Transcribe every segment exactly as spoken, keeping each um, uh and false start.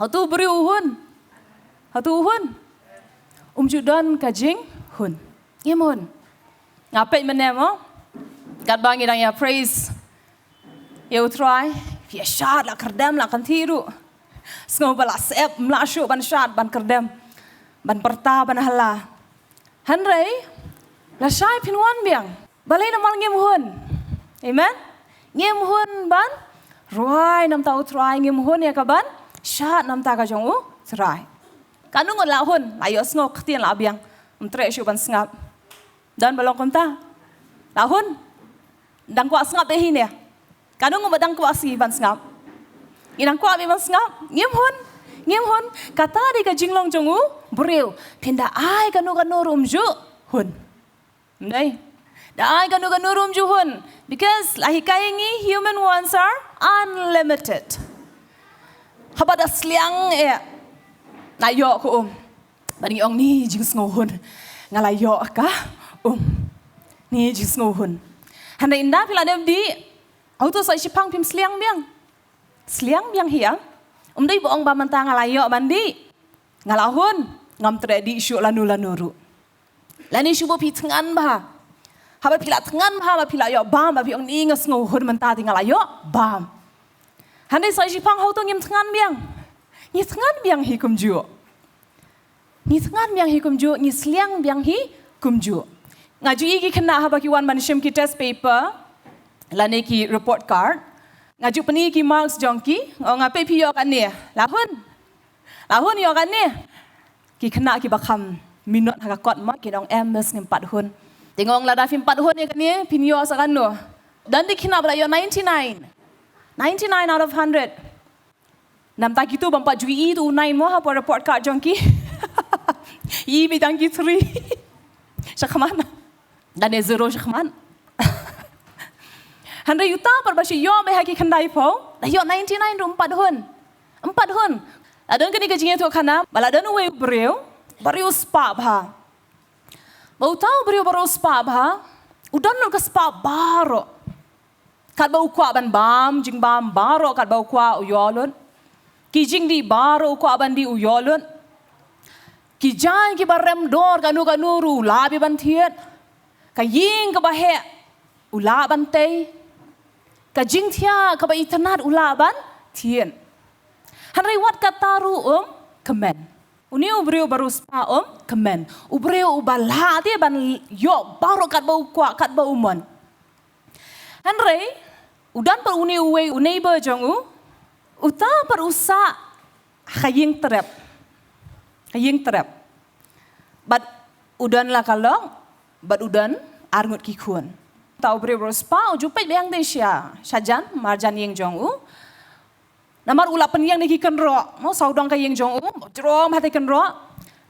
Hato u briew u hun? Hato u hun? Um ju don ka jinghun. Ngim hun. Nga peit mynne mo, katba ngi dang ïa praise ïa u Trai, phi ïa shad la kyrdem la kynthih ruh. Sngew ba la sep, ym lah shuh ban shad ban kyrdem, ban pyrta ban hala. Hynrei lashai phin wan biang. Balei? Namar ngim hun. Amen. Ngim hun ban rwai na bynta u Trai, ngim hun ïa kaban shad na bynta ka jong u Trai. Katno ngut la hun, la ïohsngew ktien la biang, ym treh shuh ban sngap? Don ba long kumta? La hun? Dang kwah sngap beit hi ne? Katno ngut ba dang kwah sngap ban sngap? Ngi dang kwah beit ban sngap? Ngim hun. Ngim hun. Kata dei ka jinglong jong u briew. Phin da ai kano kano ruh um ju hun. Ym dei? Da ai kano kano ruh um ju hun. Because la hikai ïa ngi, human wants are unlimited. Haba da sliang eh, la ïoh ka um. Bad ngi ong, ni jingsngewhun, nga la ïoh ka um. Ni jingsngewhun. Hynrei ynda phi la dep dih, hato sa shiphang phim sliang biang? Sliang biang hi ïa. Ym dei ba ong ba mynta nga la ïoh ban dih, nga la hun, ngam treh dih shuh lano lano ruh. Lane shu ba phi thngan bha. Haba phi la thngan bha, ba phi la ïoh bam, ba phi ong, ni nga sngewhun mynta te nga la ïoh bam. Hynrei sa shiphang hato ngim thngan biang? Ngi thngan biang hi kumjuh. Ngi thngan biang hi kumjuh, ngi sliang biang hi kumjuh. Nga ju ïohi ki khynnah haba ki wan ban shim ki test paper lane ki report card, nga ju pyni ki marks jong ki, nga ong, peit phi ïoh katne. La hun? La hun ïoh katne? Ki khynnah kiba kham minot ha ka kot mo kin ong, em miss, ngim pat hun. Te nga ong, lada phim pat hun ïa kane, phin ïoh sa kano? Don ki khynnah ba la ïoh ninety-nine. Ninety-nine out of hundred. Namar kito bym pat ju ïohi tu u nine mo hapoh report card jong ki. Ïohi beit tang ki three. Shakhmat. Lane zero shakhmat. Hynrei uta pat ba shu ïoh beit ha ki khyndai phew, la ïoh ninety-nine ruh ym pat hun. Ym pat hun. La don kane ka jingïathuhkhana ba la don uwei u briew ba riewspah bha. Ba uta u briew ba riewspah bha, u don lut ka spah baroh. Katba u kwah ban bam jingbam baroh, katba u kwah u ïoh lut. Ki jingdih baroh u kwah ban dih, u ïoh lut. Ki jaiñ kiba rem dor kano kano ruh u lah beit ban thied. Ka ïing kaba heh u lah ban tei. Ka jingthiah kaba itynnad u lah ban thied. Hynrei wat kata ruh um kmen. Une u briew ba riewspah um kmen. U briew uba lah te ban ïoh baroh katba u kwah, katba u mon. Hynrei u don pat une uwei u neighbor jong u, uta pat u sah ha ka ïing trep. Ha ka ïing trep. Bad u don la ka lok, bad u don arngut ki khun. Uta u briew ba riewspah u ju peit biang te sha, sha jan, marjan ïing jong u. Namar u la pynïeng da ki kynroh, mo, sawdong ka ïing jong u, jrong bha te kynroh.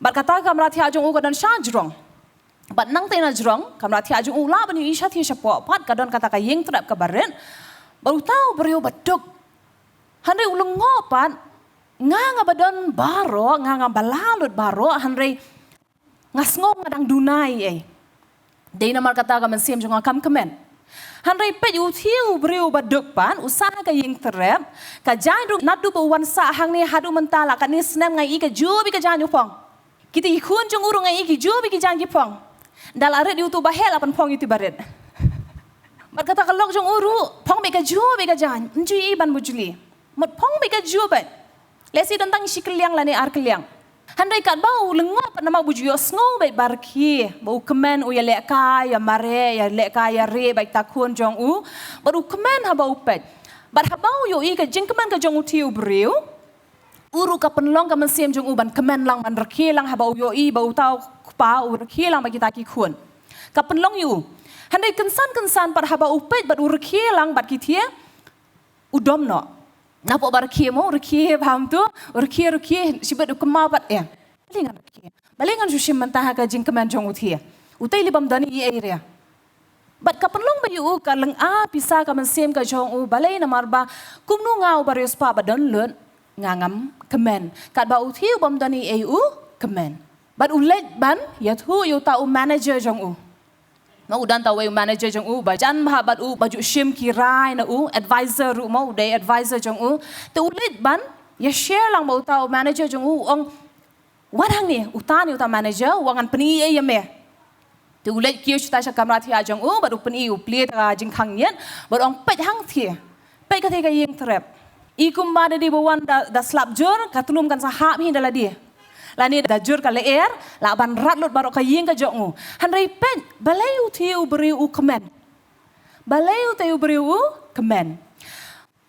Bad kata ka kamra thiah jong u ka don sha jrong. Bad nangta na jrong, kamra thiah jong u lah ban ïohi shatei shapoh pat ka don kata ka ïing trep kaba rit. Bad uta u briew ba duk. Hynrei u lyngngoh pat, nga nga ba don baroh, nga nga ba lah lut baroh, hynrei nga sngew nga dang duna ei ei. Dei namar kata ka mynsiem jong nga kam kmen. Hynrei peit, uti u briew ba duk pat u sah ha ka ïing trep, ka jaiñ ruh naduh ba u wan sah hangne haduh mynta la katne snem nga ïohi kajuh beit ka jaiñ u phong. Kita ki khun jong u ruh nga ïohi kajuh beit ki jaiñ ki phong. Da la rit ïa uto ba heh la pynphong ïa uto ba rit. Bad kata ka lok jong u ruh phong beit kajuh beit ka jaiñ, ym ju ïohi ban bujli. Mut phong beit kajuh beit. Lehse don tang shi kylliang lane ar kylliang. Hynrei katba u lyngngoh pat namar ba u ju ïohsngew beit ba rkhie, ba u kmen u ïalehkai ïa mareh, ïalehkai ïa rieh bad kita khun jong u. Bad u kmen haba u peit. Bad haba u ïohi ka jingkmen ka jong uti u briew, u ruh ka pynlong ka mynsiem jong u ban kmen lang, ban rkhie lang haba u ïohi ba uta u kpa u rkhie lang bad kita ki khun. Ka pynlong ïa u. Hynrei kynsan kynsan pat haba u peit bad u rkhie lang bad kitai, u dom noh. Napoh ba rkhie mo, u rkhie bha, um tu, u rkhie, rkhie shibit, u kynmaw pat, eh, balei ngan rkhie? Balei ngan shu shim mynta ha ka jingkmen jong uti? Utai lei bym don ei ei re. Bad ka pynlong beit ïa u, ka lynga pisa ka mynsiem ka jong u, balei? Namar ba kumno nga uba riewspah ba don lut, nga ngam kmen. Katba uti u bym don ei ei u kmen. Bad u leit ban ïathuh ïa uta u manager jong u. Mo, u don uta uwei u manager jong u ba jan bha bad u, ba ju shim ki rai na u, advisor ruh mo, u dei advisor jong u. Te u leit ban Ïa share lang bad uta u manager jong u, u ong, wan hangne. Uta ne uta manager u ong, ngan pyni ei ïa me. Te u leit kiew shata sha kamra thiah jong u bad u pyni, u plie ka jingkhang ñiat bad u ong, peit hangthie, peit katei ka ïing trep. I kumba da dei ba wan da, da slap jur, ka tnum kan sa hap hi da lade. Lane da jur ka lyer, lah ban rat lut baroh ka ïing ka jong u. Hynrei peit, balei uti u briew u kmen? Balei uti u briew u kmen?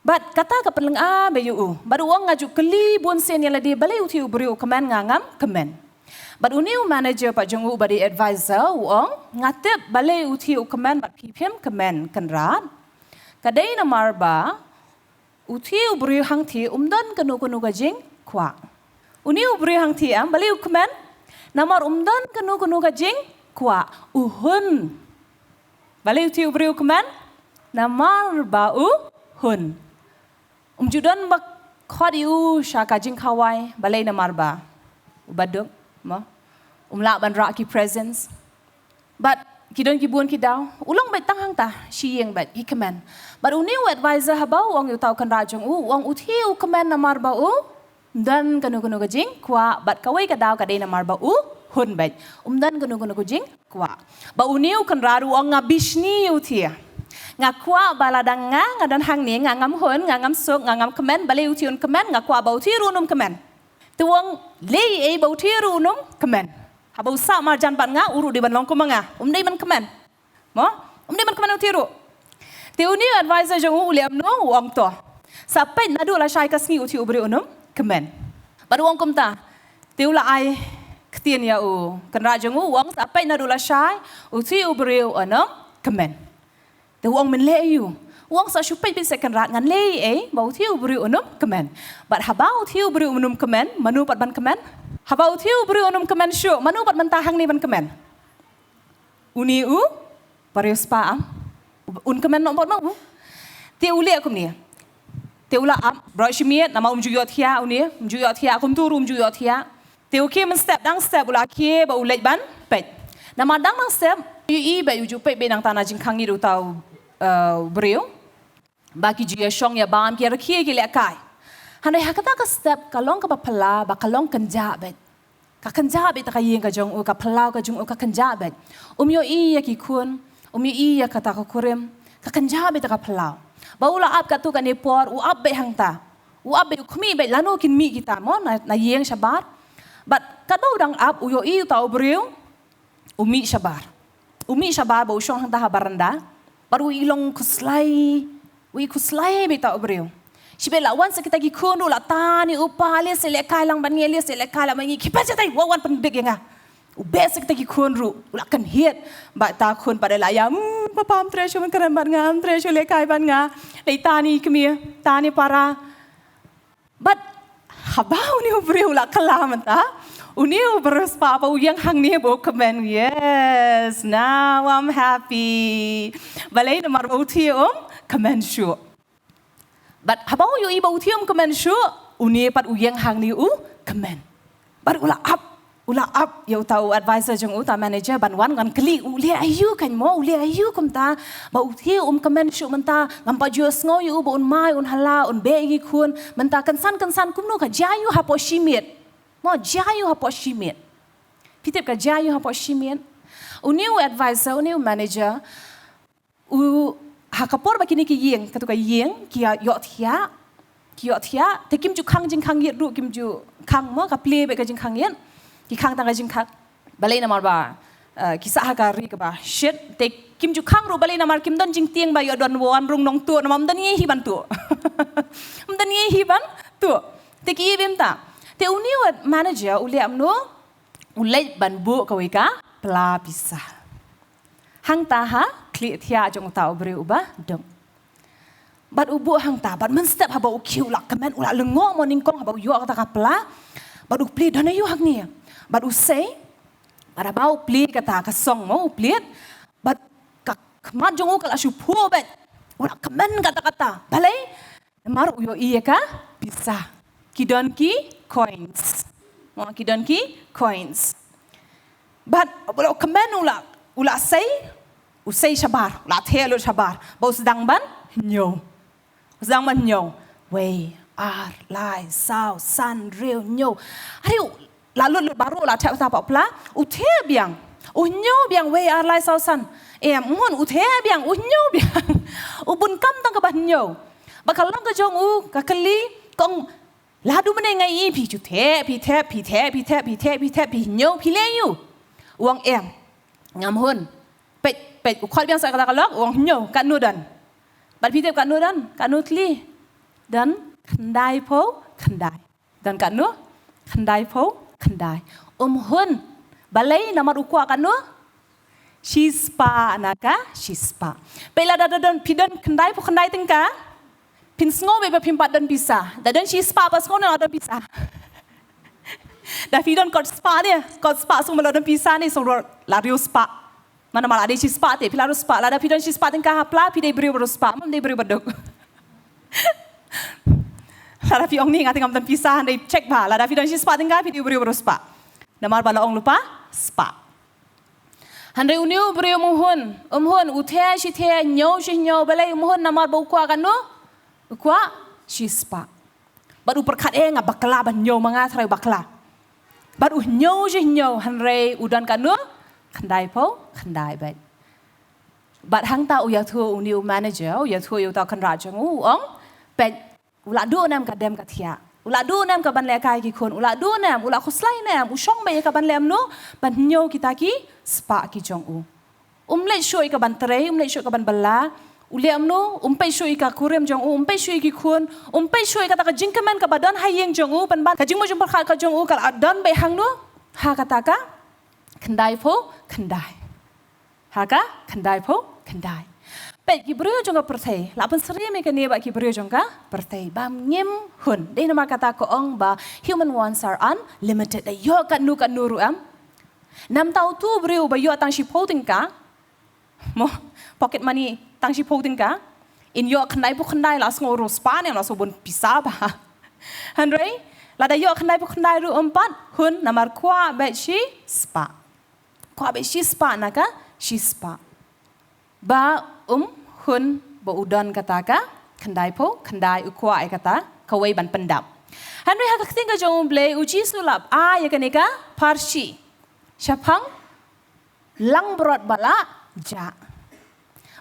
Bad kata ka pynlyngngoh bad ïa u. Bad u ong, nga ju kylli bun sien ïa lade, balei uti u briew u kmen, nga ngam kmen. Bad une u manager pat jong u, bad i advisor, u ong, nga tip balei uti u kmen bad phi phim kmen, Kynrad. Ka dei namar ba uti u briew hangthie um don kano kano ka jingkwah. Une u briew hangthie, em, balei u kmen? Namar um don kano kano ka jingkwah. U hun. Balei uti u briew u kmen? Namar ba u hun. Um ju don ba khot ïa u sha ka jingkhawai, balei namar ba u baduk, mo. Um lah ban rah ki presents. Bad ki don ki bun ki daw, u long beit tang hangta shi ïing beit, i kmen. Bad une u advisor haba u ong ïa uta u Kynrad jong u, u ong uti u kmen namar ba u don kano kano ka jingkwah, bad kawei ka daw ka dei namar ba u hun beit. Um don kano kano ka jingkwah. Bad une u Kynrad u ong, nga bishni ïa uti. Nga kwah ba lada nga, nga don hangne, nga ngam hun, nga ngam suk, nga ngam kmen, balei uti un kmen, nga kwah ba uti ruh un ym kmen. Te u ong, lei ei ba uti ruh un ym kmen. Haba u sah marjan bad nga, u ruh dei ban long kum ma nga. Um dei ban kmen. Mo? Um dei ban kmen uti ruh. Te une u advisor jong u u leh kumno, u ong to. Sa peit naduh lashai ka sngi uti u briew un ym kmen. Bad u ong kumta. Te u la ai ktien ïa u Kynrad jong u, u ong sa peit naduh lashai uti u briew un ym kmen. Te u ong, men leh aïu? U ong, sa shu peit beit seh Kynrad, ngan leh ei ba uti u briew un ym kmen. Bad haba uti u briew un ym kmen, mano pat ban kmen? Haba uti u briew un ym kmen shuh, mano pat mynta hangne ban kmen? Une u briew spah, em? Un kmen noh bad ma u. Te u leh kumne. Te u la ap, baroh shi miet, namar um ju ïohthiah une, um ju ïohthiah, kumtu ruh um ju ïohthiah. Te u khie mynstep, dang step u la khie bad u leit ban peit. Namar dang dang step, u ïohi beit, u ju peit beit nangta na jingkhang ñiat uta u, eh, briew. Ba ki ju ïashong ïabam, ki ïarakhe ki lehkai. Hynrei ha kata ka step ka long kaba phylla, ba ka long kynjah beit. Ka kynjah beit ta ka ïing ka jong u, ka phyllaw ka jong u ka kynjah beit. Um ïohi ïa ki khun, um ïohi ïa kata ka kurim, ka kynjah beit ta ka phyllaw. Ba u la ap katto katne por, u ap beit hangta. U ap beit, u khmih beit lano kin mih kita mo, na, na ïing shabar. Bad katba u dang ap, u ïohi uta u briew, u mih shabar. U mih shabar bad u shong hangta ha baranda. Bad u i long khuslai, u i khuslai beit uta u briew. Shibit la wan sa kita ki khun ruh la tan ïa u, pa, leit seh lehkai lang bad ngi, leit seh lehkai lang bad ngi. Khie peit shatai, wat wan pynbieit ïa nga. U beh sa kita ki khun ruh, u la kynhied. Bad ta khun pat la ïa, mm, papa, ym treh shuh ban kren bad nga, ym treh shuh lehkai bad nga. Leit tan ïa i kmie, tan ïa i para. Bad haba une u briew u la kylla mynta, une u briew spah ba u ïeng hangne ba u kmen, yes, now I'm happy. Balei? Namar ba uti um kmen shuh. Bad haba u ïohi ba uti um kmen shuh, une pat u ïeng hangne u kmen. Bad u la ap, u la ap ïa uta u advisor jong u, uta manager, ban wan, wan kylli, u leh aïu kan mo, u leh aïu kumta, ba uti um kmen shuh mynta, ngam pat ju sngew ïa u ba un mai, un hala, un beh ïa ki khun, mynta kynsan kynsan kumno, ka jia aïu hapoh shi miet. Mo, jia aïu hapoh shi miet. Phi tip ka jia aïu hapoh shi miet. Une u advisor, une u manager, u, ha ka por ba kine ki ïing, katto ka ïing, ki ïa, ïohthiah, ki ïohthiah, te kim ju khang jingkhang ñiat ruh, kim ju khang mo, ka plie beit ka jingkhang ñiat, ki khang tang ka jingkhang. Balei? Namar ba, eh, ki sah ha ka ri kaba shit, te kim ju khang ruh, balei? Namar kim don jingtieng ba ïoh don wan rung nongtuh, namar ym don ngi hi ban tuh. Ym don ngi hi ban tuh. Te ki ïa bym ta. Te une u manager, u leh kumno, u leit ban buh kawei ka pla pisa. Hangta ha khlieh thiah jong uta u briew uba duk. Bad u buh hangta, bad mynstep haba u khie u la kmen, u la lyngngoh mo nyngkong haba u ïoh kata ka pla, bad u plie, don aïu hangne. Bad u sei, bad haba u plie kata ka song mo, u plied, bad ka khmat jong u ka la shu phuh beit. U la kmen katta katta. Balei? Namar u ïohi ïa ka pisa. Ki don ki coins. Mo, ki don ki coins. Bad haba u kmen u la, u la sei, u sei shabar, u la theh lut shabar. Bad u sdang ban ñiew. U sdang ban ñiew. Wei. Ar, lai, saw, san, hynriew, hynñiew. Hynriew, la lut lut baroh, la thep ta pla, u thep biang. U hynñiew biang, wei, ar, lai, saw, san. Em, um hun, u thep biang, u hynñiew biang. U bun kam tang kaba hynñiew. Ba ka long ka jong u, ka kylli, ka ong, lada mynne nga ïohi phi ju thep, phi thep, phi thep, phi thep, phi thep, phi thep, phi hynñiew, phi leh ïa u. U ong em. Ngam hun. Peit, peit, u khot biang sa kata ka lok, u ong hynñiew, katno don. Bad phi tip katno don, katno tylli. Don khyndaiphew khyndai. Don katno? Khyndaiphew khyndai. Um hun. Balei namar u kwah katno? Shispah na ka, shispah. Peit lada da don, phi don khyndaiphew khyndai tyngka. Phin sngew beit ba phim pat don pisa. Da don shispah pat sngew ne la don pisa. Da phi don kot spah ne, kot spah sngew ba la don pisa ne, sngew la hynriew spah. Mana ma la dei shispah te, phi la hynriew spah. Lada phi don shispah tyngka ha pla, phi dei briew ba hynriew spah, ym dei briew ba duk. Lada phi ong ni nga te ngam don pisa, hynrei check bha. Lada phi don shispah tyngka, phi dei briew ba hynriew spah. Namar ba la ong lypa spah. Hynrei une u briew um hun, um hun, u thep shi thep, hynñiew shi hynñiew, balei um hun, namar ba u kwah katno? U kwah shispah. Bad u pyrkhat, eh, nga bakla ban hynñiew ma nga, tharai bakla. Bad u hynñiew shi hynñiew, hynrei u don katno? Khyndaiphew khyndai beit. Bad hangta u ïathuh une u manager, u ïathuh ïa uta u kynrad jong u, u ong, peit, u la duh ne em ka dem ka thiah. U la duh ne em ka ban lehkai ki khun, u la duh ne em, u la khuslai ne em, u shong beit ïa ka ban leh kumno? Ban hynñiew kita ki spah ki jong u. Um leit shuh ïa ka ban trei, um leit shuh ïa ka ban bylla. U leh kumno? Um peit shuh ïa ka kurim jong u, um peit shuh ïa ki khun, um peit shuh ïa kata ka jingkmen kaba don ha ïing jong u, pynban ka jingmut jingpyrkhat ka jong u ka la don beit hangno? Ha kata ka khyndaiphew khyndai. Ha ka khyndaiphew khyndai. Peit ki briew jong ka pyrthei, la pynsyriem ïa kane bad ki briew jong ka pyrthei. Ba ngim hun. Dei namar kata ka ong ba human wants are unlimited. Da ïoh katno katno ruh em. Namar uta u briew ba ïoh tang shiphew tyngka. Mo, pocket money tang shiphew tyngka. In ïoh khyndaiphew khyndai la sngew ruh spah ne, la sngew bun pisa bha. Hynrei, lada ïoh khyndaiphew khyndai ruh um pat hun namar kwah beit shispah. Kwah beit shispah na ka shispah. Ba um hun ba u don kata ka khyndaiphew khyndai, u kwah ïa kata kawei ban pyndap. Hynrei ha ka ktien ka jong U Blei, U Jisu u la ai ïa kane ka pharshi shaphang langbrot ba la jah.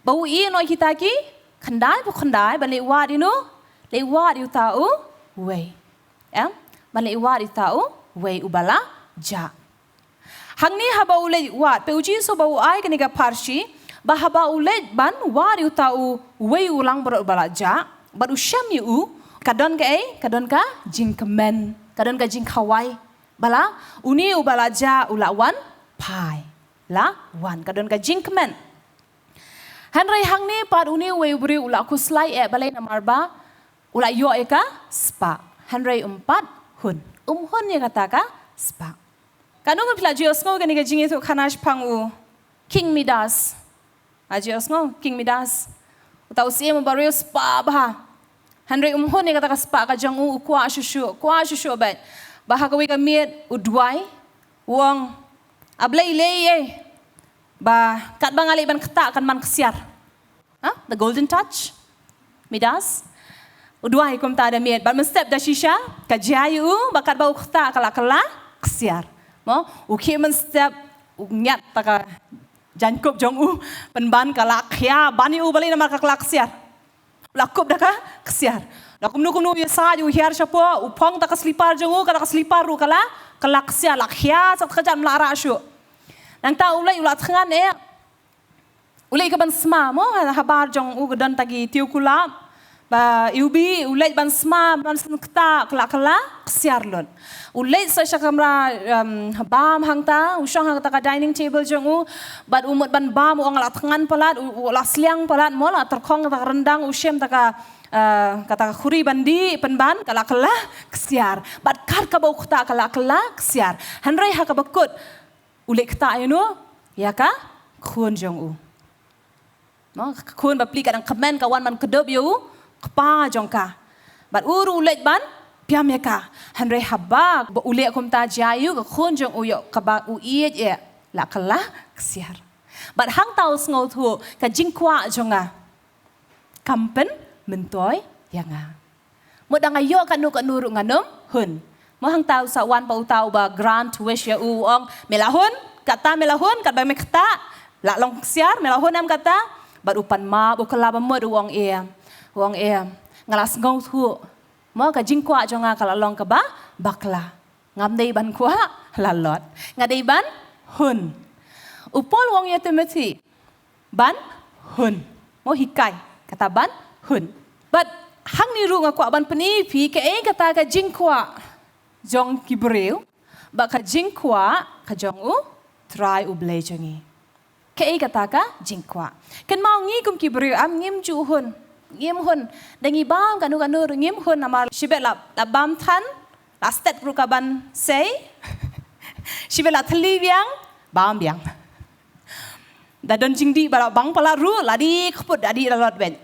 Ba u ïehnoh ïa kita ki khyndaiphew khyndai ban leit wad ïano? Leit wad ïa uta uwei. Em? Ban leit wad ïa uta uwei uba la jah. Hangne haba u leit wad, peit U Jisu ba u ai kane ka pharshi, ba haba u leit ban wad ïa uta uwei u langbrot ba la jah, bad u shem ïa u, ka don kaei, ka don ka jingkmen, ka don ka jingkhawai. Ba la, une uba la jah u la wan phai. La wan, ka don ka jingkmen. Hynrei hangne pat une uwei u briew u la khuslai eh, balei, namar ba u la ïoh ïa ka spah. Hynrei um pat hun. Um hun ïa kata ka spah. Katno ngut phi la ju ïohsngew kane ka jingïathuhkhana shaphang u King Midas? La ju ïohsngew King Midas? Uta u syiem uba riewspah bha. Hynrei um hun ïa kata ka spah ka jong u, u kwah shuh shuh, kwah shuh shuh beit. Ba ha kawei ka miet u duwai, u ong, A Blei, lei ei ba katba nga leit ban ktah kan man ksiar? Ha? The golden touch. Midas. U duwai kumta da miet. Bad mynstep da shisha, ka jia ïa u ba katba u ktah ka la kylla ksiar. Mo, u khie mynstep, u ñiat ta ka jaiñkup jong u, pynban ka la khia ban ïa u, balei, namar ka kylla ksiar. U la kup da ka ksiar. La kumno kumno u ïasaid, u hiar shapoh, u phong ta ka slipar jong u, kata ka slipar ruh ka la, ka la ksiar, la khia sa ka jait, ym lah rah shuh. Nangta u leit, u la thngan eh. U leit ka ban sma, mo, ha, habar jong u ka don ta ki tiew kulab. Ba u bit, u leit ban sma, ban sngewthuh, ka la, ka la ksiar lut. U leit sa sha kamra, em, bam hangta, u shong hangta ka dining table jong u, bad u mut ban bam, u ong la thngan palat, u, u la sliang palat, mo, la tyrkhong ta ka ryndang, u shem ta ka, eh, kata ka khuri ban dih, pynban ka la, ka la ksiar. Bad kat kaba u ktah ka la, ka la ksiar. Hynrei ha kaba kut, u leit ktah ïano? Ïa ka khun jong u. Mo, ka khun bapli ka dang kmen, ka wan ban kdup ïa u kpa jong ka. Bad u ruh u leit ban pynïap ïa ka. Hynrei haba u leh kumta, jia ïa u, ka khun jong u ïoh kaba u ïeit eh, la ka la ksiar. Bad hangta u sngewthuh, ka jingkwah jong nga kam pynmyntoi ïa nga. Mut da nga ïoh kano kano ruh ngan ym hun. Mo hangta u sa wan pat uta uba grant wish ïa u, u ong, me la hun, kata me la hun, katba me ktah, la long ksiar, me la hun em kata. Bad u pan map, u kylla ba mut, u ong em. U ong em. Nga la sngewthuh. Mo ka jingkwah jong nga ka la long kaba bakla. Ngam dei ban kwah lalot. Nga dei ban hun. U Paul u ong ïa Timothy ban hun. Mo hikai kata ban hun. Bad hangne ruh nga kwah ban pyni phi kaei kata ka jingkwah jong ki briew bad ka jingkwah ka jong U Trai U Blei jong ngi. Kaei kata ka jingkwah. Kynmaw ngi kum ki briew em ngim ju hun. Ngim hun. Da ngi bam kano kano ruh ngim hun namar shibit la, la bam than, la stet ruh ka ban sei. Shibit la thylli biang, bam biang. Da don jingdih ba la bang palat ruh, la dih kput, da dih lalot beit.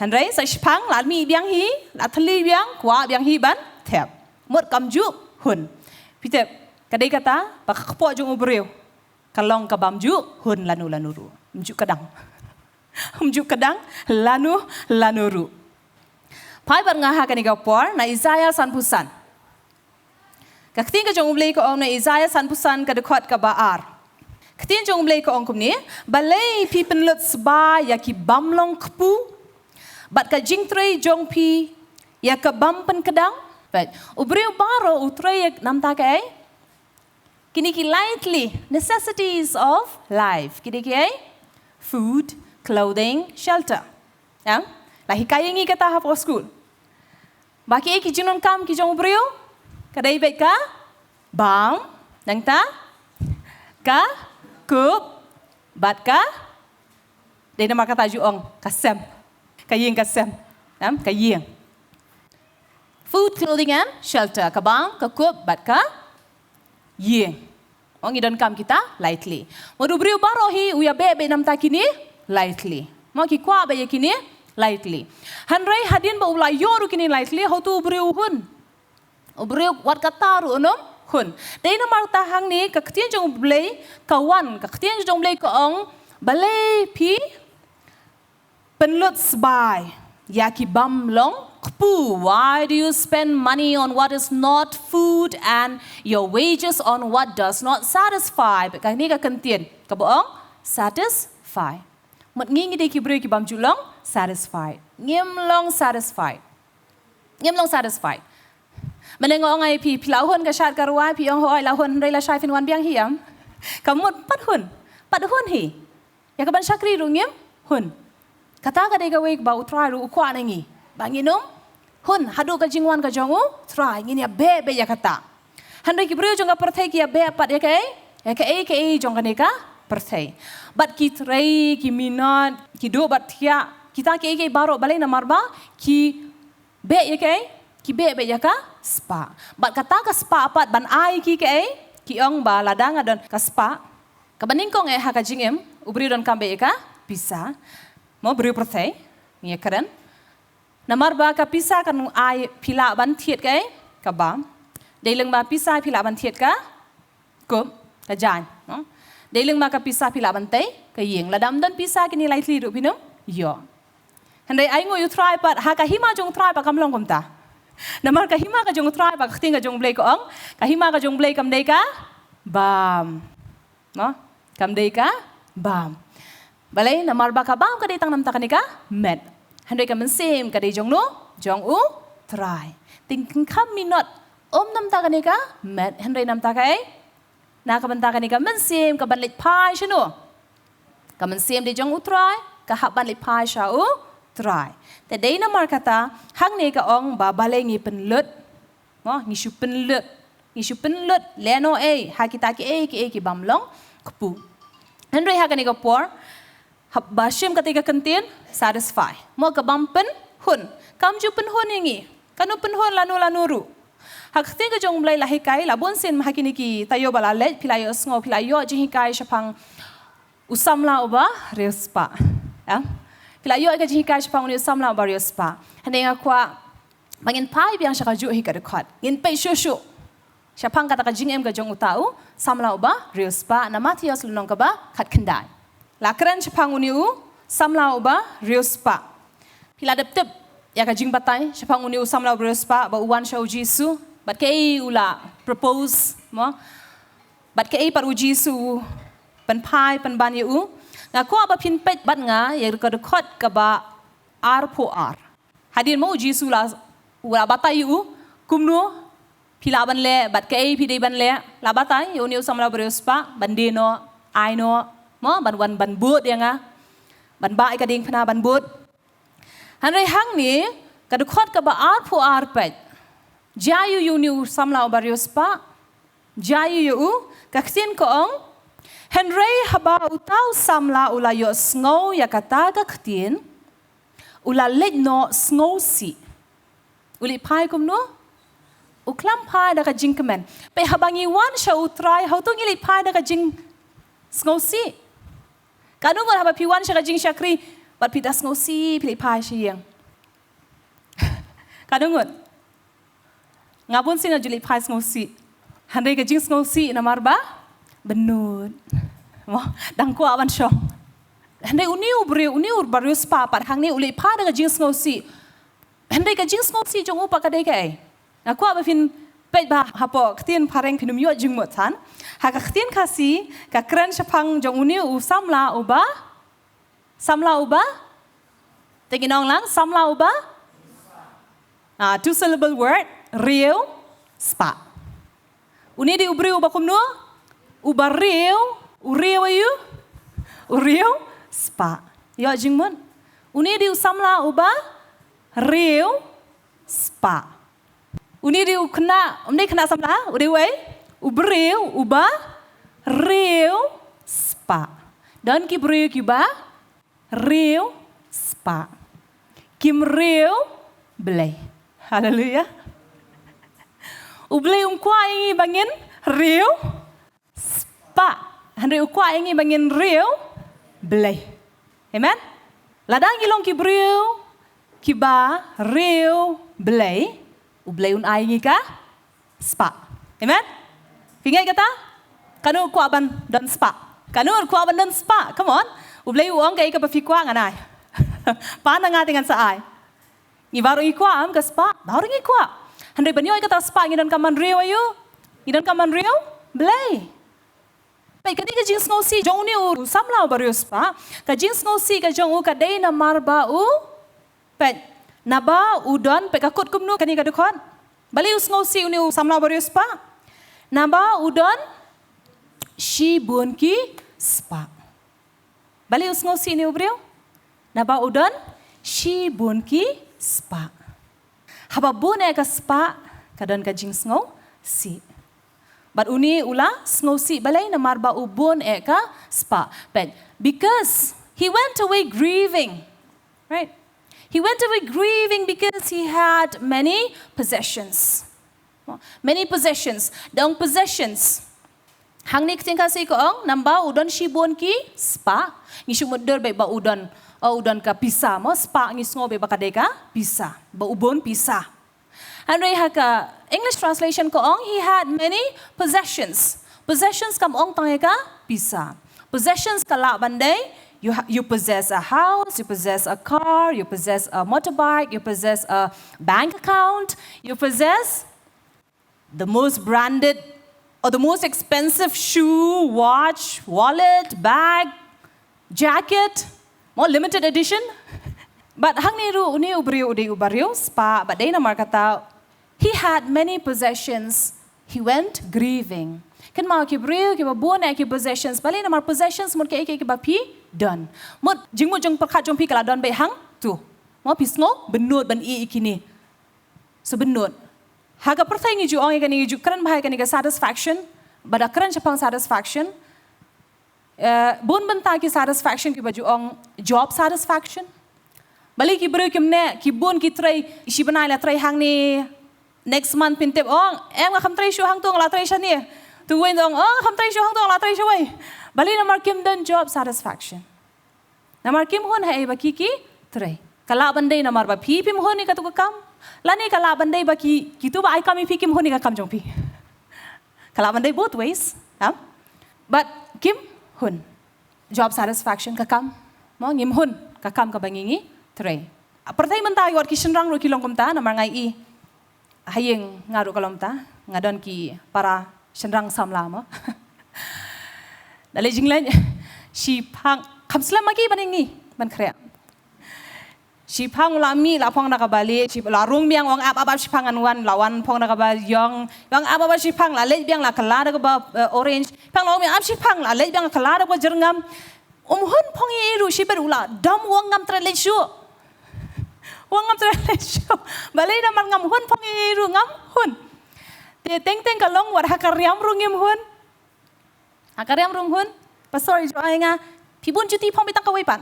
Hynrei sa shipang la mih biang hi, la thylli biang, kwah biang hi ban thep. Mut kam ju hun. Phi tip, ka dei kata ba ka kpoh jong u briew ka long ka bym ju hun lano lano ruh. Ym ju kdang. Ym ju kdang lano lano ruh. Phai bad nga ha kane ka por na Isaiah sanphew san. Ka ktien ka jong U Blei ka ong na Isaiah sanphew san ka dkhot kaba ar. Ktien jong U Blei ka ong kumne, balei phi pynlut sbai ïa ki bym long kpu, bad ka jingtrei jong phi ïa ka bym pynkdang? Peit, u briew baroh u trei ïa namar kaei? Kine ki lightly necessities of life. Kine ki ei? Food, clothing, shelter. Em? La hikai ïa ngi kata hapoh skul. Ba ki ei ki jingdonkam ki jong u briew? Ka dei beit ka bam, nangta ka kup, bad ka, dei namar kata ju ong, ka sem. Ka ïing ka sem. Em? Ka ïing. Food, clothing and shelter. Ka bam, ka kup, bad ka ïing. Mo ngi donkam kita lightly. Mo u briew baroh hi u ïa beh beit namar kine lightly. Mo ki kwah beit ïa kine lightly. Hynrei hadien ba u la ïoh ruh kine lightly, hato u briew u hun? U briew wat kata ruh un ym hun. Dei namar kata hangne ka ktien jong U Blei ka wan, ka ktien jong U Blei ka ong, balei phi pynlut sbai ïa ki bym long kpu? Why do you spend money on what is not food and your wages on what does not satisfy? Bad kane ka kyntien kaba ong satisfy. Mut ngi ngi dei ki briew ki bym ju long satisfied. Ngim long satisfied. Ngim long satisfied. Mynne nga ong ïa phi, phi la hun ka shad ka rwai, phi ong hooid la hun, hynrei lashai phin wan biang hi em? Ka mut pat hun. Pat hun hi. Ïa kaban shakri ruh ngim hun. Kata ka dei kawei ba U Trai ruh u kwah na ngi. Ba ngin ym hun haduh ka jingwan ka jong U Trai, ngin ïa beh beit ïa kata. Hynrei ki briew jong ka pyrthei ki ïa beh pat ïa kaei? Ïa kaei kaei jong kane ka pyrthei. Bad ki trei, ki minot, ki duh bad thiah, kita kiei kiei baroh, balei? Namar ba ki beh ïa kaei? Ki beh beit ïa ka spah. Bad kata ka spah pat ban ai ki kaei? Ki ong ba lada nga don ka spah, kaba nyngkong eh ha ka jingim, u briew donkam beit ïa ka pisa. Mo briew pyrthei, ngi ïa kren. Namar ba ka pisa kan ai phi lah ban thied kaei? Ka bam. Dei lyngba pisa phi lah ban thied ka kup, ka jaiñ, no? Dei lyngba ka pisa phi lah ban tei ka ïing. Lada ym don pisa kine lai tylli ruh phin ym ïoh. Hynrei ai nguh ïa U Trai pat, ha ka hima jong U Trai pat kam long kumta. Namar ka hima ka jong U Trai pat, ka ktien ka jong U Blei ka ong, ka hima ka jong U Blei kam dei ka bam. No? Kam dei ka bam. Balei? Namar ba ka bam ka dei tang namar kane ka met. Hynrei ka mynsiem ka dei jong no, jong U Trai. Te ki kham minot ym namar kane ka met, hynrei namar kaei? Na ka bynta kane ka mynsiem kaban leit phai sha no? Ka mynsiem dei jong U Trai, ka hap ban leit phai sha U Trai. Te dei namar kata, hangne ka ong ba balei ngi pynlut. Mo, ngi shu pynlut. Ngi shu pynlut lehnohei ha kita kiei kiei ki bym long kpu. Hynrei ha kane ka por, haba shim kata ka kyntien satisfy. Mo ka bym pynhun. Kam ju pynhun ïa ngi. Kano pynhun lano lano ruh. Ha ka ktien ka jong U Blei la hikai, la bun sien ha kine ki taïew ba la leit, phi la ïohsngew, phi la ïoh jinghikai shaphang u samla uba riewspah. Ya? Phi la ïoh ka jinghikai shaphang une u samla uba riewspah. Hynrei nga kwah ba ngin phai biang sha kajuh hi ka dkhot. Ngin peit shuh shuh shaphang kata ka jingim ka jong uta u samla uba riewspah na Mathaios lynnong kaba khatkhyndai. La kren shaphang une u samla uba riewspah. Phi la dep tip ïa ka jingbatai shaphang une u samla u briew spah ba u wan sha u Jisu, bad kaei u la propose, mo? Bad kaei pat u Jisu u pynphai pynban ïa u. Nga kwah ba phin peit bad nga ïa ka dkhot kaba arphew ar. Hadien mo u Jisu la, u la batai ïa u kumno phi lah ban leh bad kaei phi dei ban leh, la batai ïa une u samla u briew spah ban die noh, ai noh, mo, ban wan ban bud ïa nga, ban bah ïa ka diengphna ban bud. Hynrei hangne ka dkhot kaba arphew ar, peit. Jia ïa u ïa une u samla u briew spah. Jia ïa u, ka ktien ka ong, hynrei haba uta u samla u la ïohsngew ïa kata ka ktien, u la leit noh sngewsih. U leit phai kumno? U klam phai da ka jingkmen. Peit, haba ngi wan sha U Trai, hato ngi leit phai da ka jingsngewsih? Katno ngut haba phi wan sha ka jingshakri bad phi da sngewsih phi leit phai sha ïing? Katno ngut? Nga bun sien nga ju leit phai sngewsih. Hynrei ka jingsngewsih namar ba bynnud. Mo, dang kwah ban shong. Hynrei une u briew, une u briew spah pat hangne u leit phai da ka jingsngewsih. Hynrei ka jingsngewsih jong u pat ka dei kaei? Nga kwah ba phin peit bha hapoh ktien phareng, phin ym ïoh jingmut than. Ha ka ktien Khasi ka kren shaphang jong une u samla uba, samla uba, te ngin ong lang, samla uba, ah, two syllable word, riew spah. Une dei u briew uba kumno? Uba riew, u riew aïu? U riew spah. Ïoh jingmut? Une dei u samla uba riew spah. Une dei u khynnah, um dei khynnah samla, u dei uei? U briew uba riew spah. Don ki briew kiba riew spah. Kim riew Blei. Haleluya. U Blei um kwah ïa ngi ba ngin riew spah. Hynrei u kwah ïa ngi ba ngin riew Blei. Amen. Lada ngi long ki briew kiba riew Blei, u Blei un ai ngi ka spah. Amen. Phi ngeit kata? Katno kwah ban don spah? Katno kwah ban don spah? Come on. U Blei u ong kaei kaba phi kwah ngan ai. Pan na nga te ngan sa ai. Ngi baroh ngi kwah, em, ka spah, baroh ngi kwah. Hynrei ban ïoh ïa kata spah ngi donkam ban riew aïu? Ngi donkam ban riew Blei. Peit, kane ka jingsngewsih jong une u samla uba riew spah, ka jingsngewsih ka jong u ka dei namar ba u, peit, naba u don, peit ka kut kumno kane ka dkhot. Balei u sngewsih une u samla uba riew spah? Naba u don shibun ki spah. Balei u sngewsih une u briew? Naba u don shibun ki spah. Haba bun eh ka spah, ka don ka jingsngewsih. Bad une u la sngewsih balei, namar ba u bun eh ka spah. Peit, because he went away grieving. Right? He went away grieving because he had many possessions. Many possessions. Dang possessions. Hangne ka ktien Khasi ka ong, naba u don shibun ki spah. Ngi shu mutdur beit ba u don, oh, u don ka pisa, mo, spah ngi sngew beit ba ka dei ka pisa, ba u bun pisa. Hynrei ha ka English translation ka ong, he had many possessions. Possessions kam ong tang ïa ka pisa. Possessions ka lah ban dei, you ha-, you possess a house, you possess a car, you possess a motorbike, you possess a bank account, you possess the most branded or the most expensive shoe, watch, wallet, bag, jacket, more limited edition. But hangne ruh une u briew u dei uba riew spah, bad dei namar kata, he had many possessions, he went grieving. Kynmaw, ki briew kiba bun eh ki possessions, balei, namar possessions mut kaei kaei kaba phi don. Mut jingmut jingpyrkhat jong phi ka la don beit hangtu. Mo, phi sngew bynnud ban ïoh ïa kine. So bynnud. Ha ka pyrthei ngi ju ong ïa kane, ngi ju kren bha ïa kane ka satisfaction. Bad da kren shaphang satisfaction, eh, bun bynta ki satisfaction kiba ju ong job satisfaction. Balei ki briew kim neh, ki bun ki trei, shi bnai la trei hangne, next month phin tip, ong, em, nga kham trei shuh hangtu, nga la trei shane. Tu wei ong, ong, nga kham trei shuh hangtu, nga la trei shawei. Balei, namar kim don job satisfaction. Namar kim hun haei ba ki ki trei. Ka lah ban dei namar ba phi phim hun ïa katu ka kam. Lane ka lah ban dei ba ki, kitu ba ai kam ïa phi kim hun ïa ka kam jong phi. Ka lah ban dei both ways, ha? But kim hun. Job satisfaction ka kam. Mo, ngim hun ka kam kaba ngi ngi trei. Pyrthei mynta ki wat ki shynrang ruh ki long kumta, namar nga i ha ïing nga ruh ka long kumta, nga don ki para shynrang samla mo. Da leit jingleit, shiphang, kham slem ma ki ban ïa ngi ban khreh. Shiphang la mih, la phong da kaba lieh, shi la rung biang, ong ap ap ap, shiphang ngan wan, la wan phong da kaba ïong, ong ap ap ap, shiphang la leit biang, la kylla da kaba, eh, orange. Phang la ong ap, shiphang la leit biang, kylla da kaba jyrngam. Um hun phong ïa i ruh, shibit u la dom, u ong ngam treh leit shuh. U ong ngam treh leit shuh. Balei? Namar ngam hun phong ïa i ruh, ngam hun. Te teng teng ka long wat ha ka riam ruh ngim hun. Ha ka riam ruh hun, pastor i ju ai nga, phi bun juti, phong beit tang kawei pat.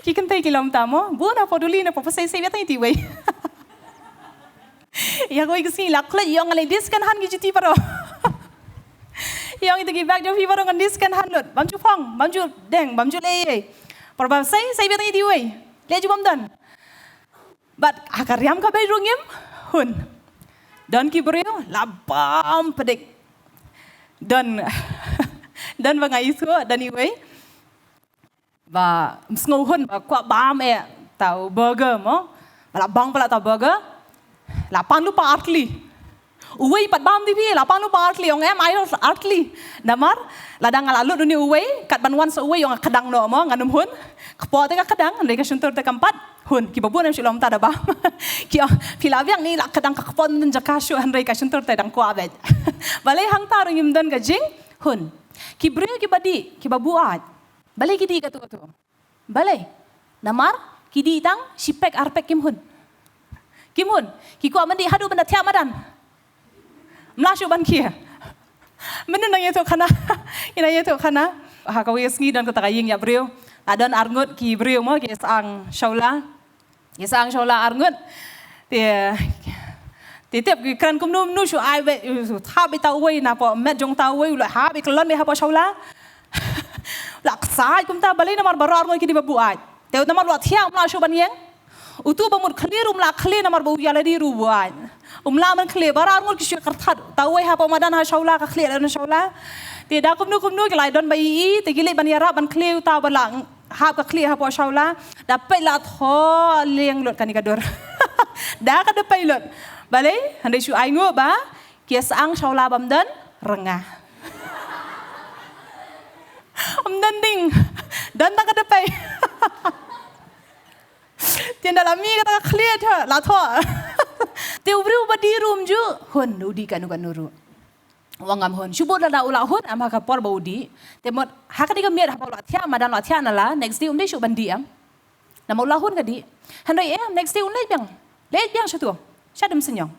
Ki kynthei ki long kumta mo, bun hapoh Duli, na poh Pasai, sei beit tang iti wei. Ïa kawei ka sngi la klet, ïa ong nga leh dis kan han ki juti baroh. Ïa ong ito ki bag jong phi baroh ngan dis kan han lut. Bam ju phong, bam ju deng, bam ju leh ei ei. Por ba sei, sei beit tang iti wei. Leh ju bam don. Bad ha ka riam ka bei ruh ngim hun. Don ki briew la bam pdik. Don, don ba nga ithuh, don iwei ba ym sngew hun, ba kwah bam eh ta u burger mo. Ba la bang palat ta u burger. La pan lypa ar tylli. Uwei pat bam di phi, la pan lypa ar tylli, ong em ai ar tylli. Namar lada nga la lut une uwei, kat ban wan sa uwei, ong kdang noh mo, ngan ym hun. Kpoh te ka kdang, hynrei ka shyntur te kam pat hun. Kiba bun em shu long kumta da bam. Ki ong, phi la biang ne la kdang, ka kpoh ym don jaka shuh, hynrei ka shyntur te dang kwah beit. Balei? Hangta ruh ngim don ka jinghun. Ki briew kiba dih, kiba buaid, balei ki dih katto katto? Balei? Namar ki dih tang shi pek ar pek, kim hun. Kim hun. Ki kwah ban dih haduh ban da thiah madan. Ym lah shuh ban khie. Mynnin nang ïathuh khana. Ïa nang ïathuh khana. Ha kawei ka sngi don kata ka ïing ïa briew. La don arngut ki briew mo, ki sa ang shawla. Ki sa ang shawla arngut. Te, te tip ki kren kumno kumno, shu ai beit, shu thap beit ta uwei, napoh met jong ta uwei u la hap beit, kyllon beit hapoh shawla. La ksaid kumta. Balei? Namar baroh arngut ki dih ba buaid. Te namar u la thiah, um lah shuh ban ïeng. Utu ba mut khlieh ruh um lah khlieh, namar ba u ïa lade ruh u buaid. Um lah ban khlieh, baroh arngut ki shu kyrthat. Ta uwei hapoh madan ha shawla, ka khlieh ha shawla. Te da kumno kumno ki la don ba ïohi, te ki leit ban ïarap ban khlieh uta ba la hap ka khlieh hapoh shawla. Da peit la thoh lieng lut kane ka dur. Da ka da peit lut. Balei? Hynrei shu ainguh ba ki sa ang shawla bym don rnga. Ym don ding. Don tang ka da peit. Te ynda la mih kata ka khlieh te la thoh. Te u briew ba dih ruh um ju hun, u dih kano kano ruh. Ong ngam hun. Shu bud lada u la hun em ha ka por ba u dih. Te mut ha kane ka miet haba u la thiah madan, la thiah na la, next day um dei shuh ban dih em. Namar u la hun ka dih. Hynrei em, next day un leit biang. Leit biang shatu. Sha dem synñiang.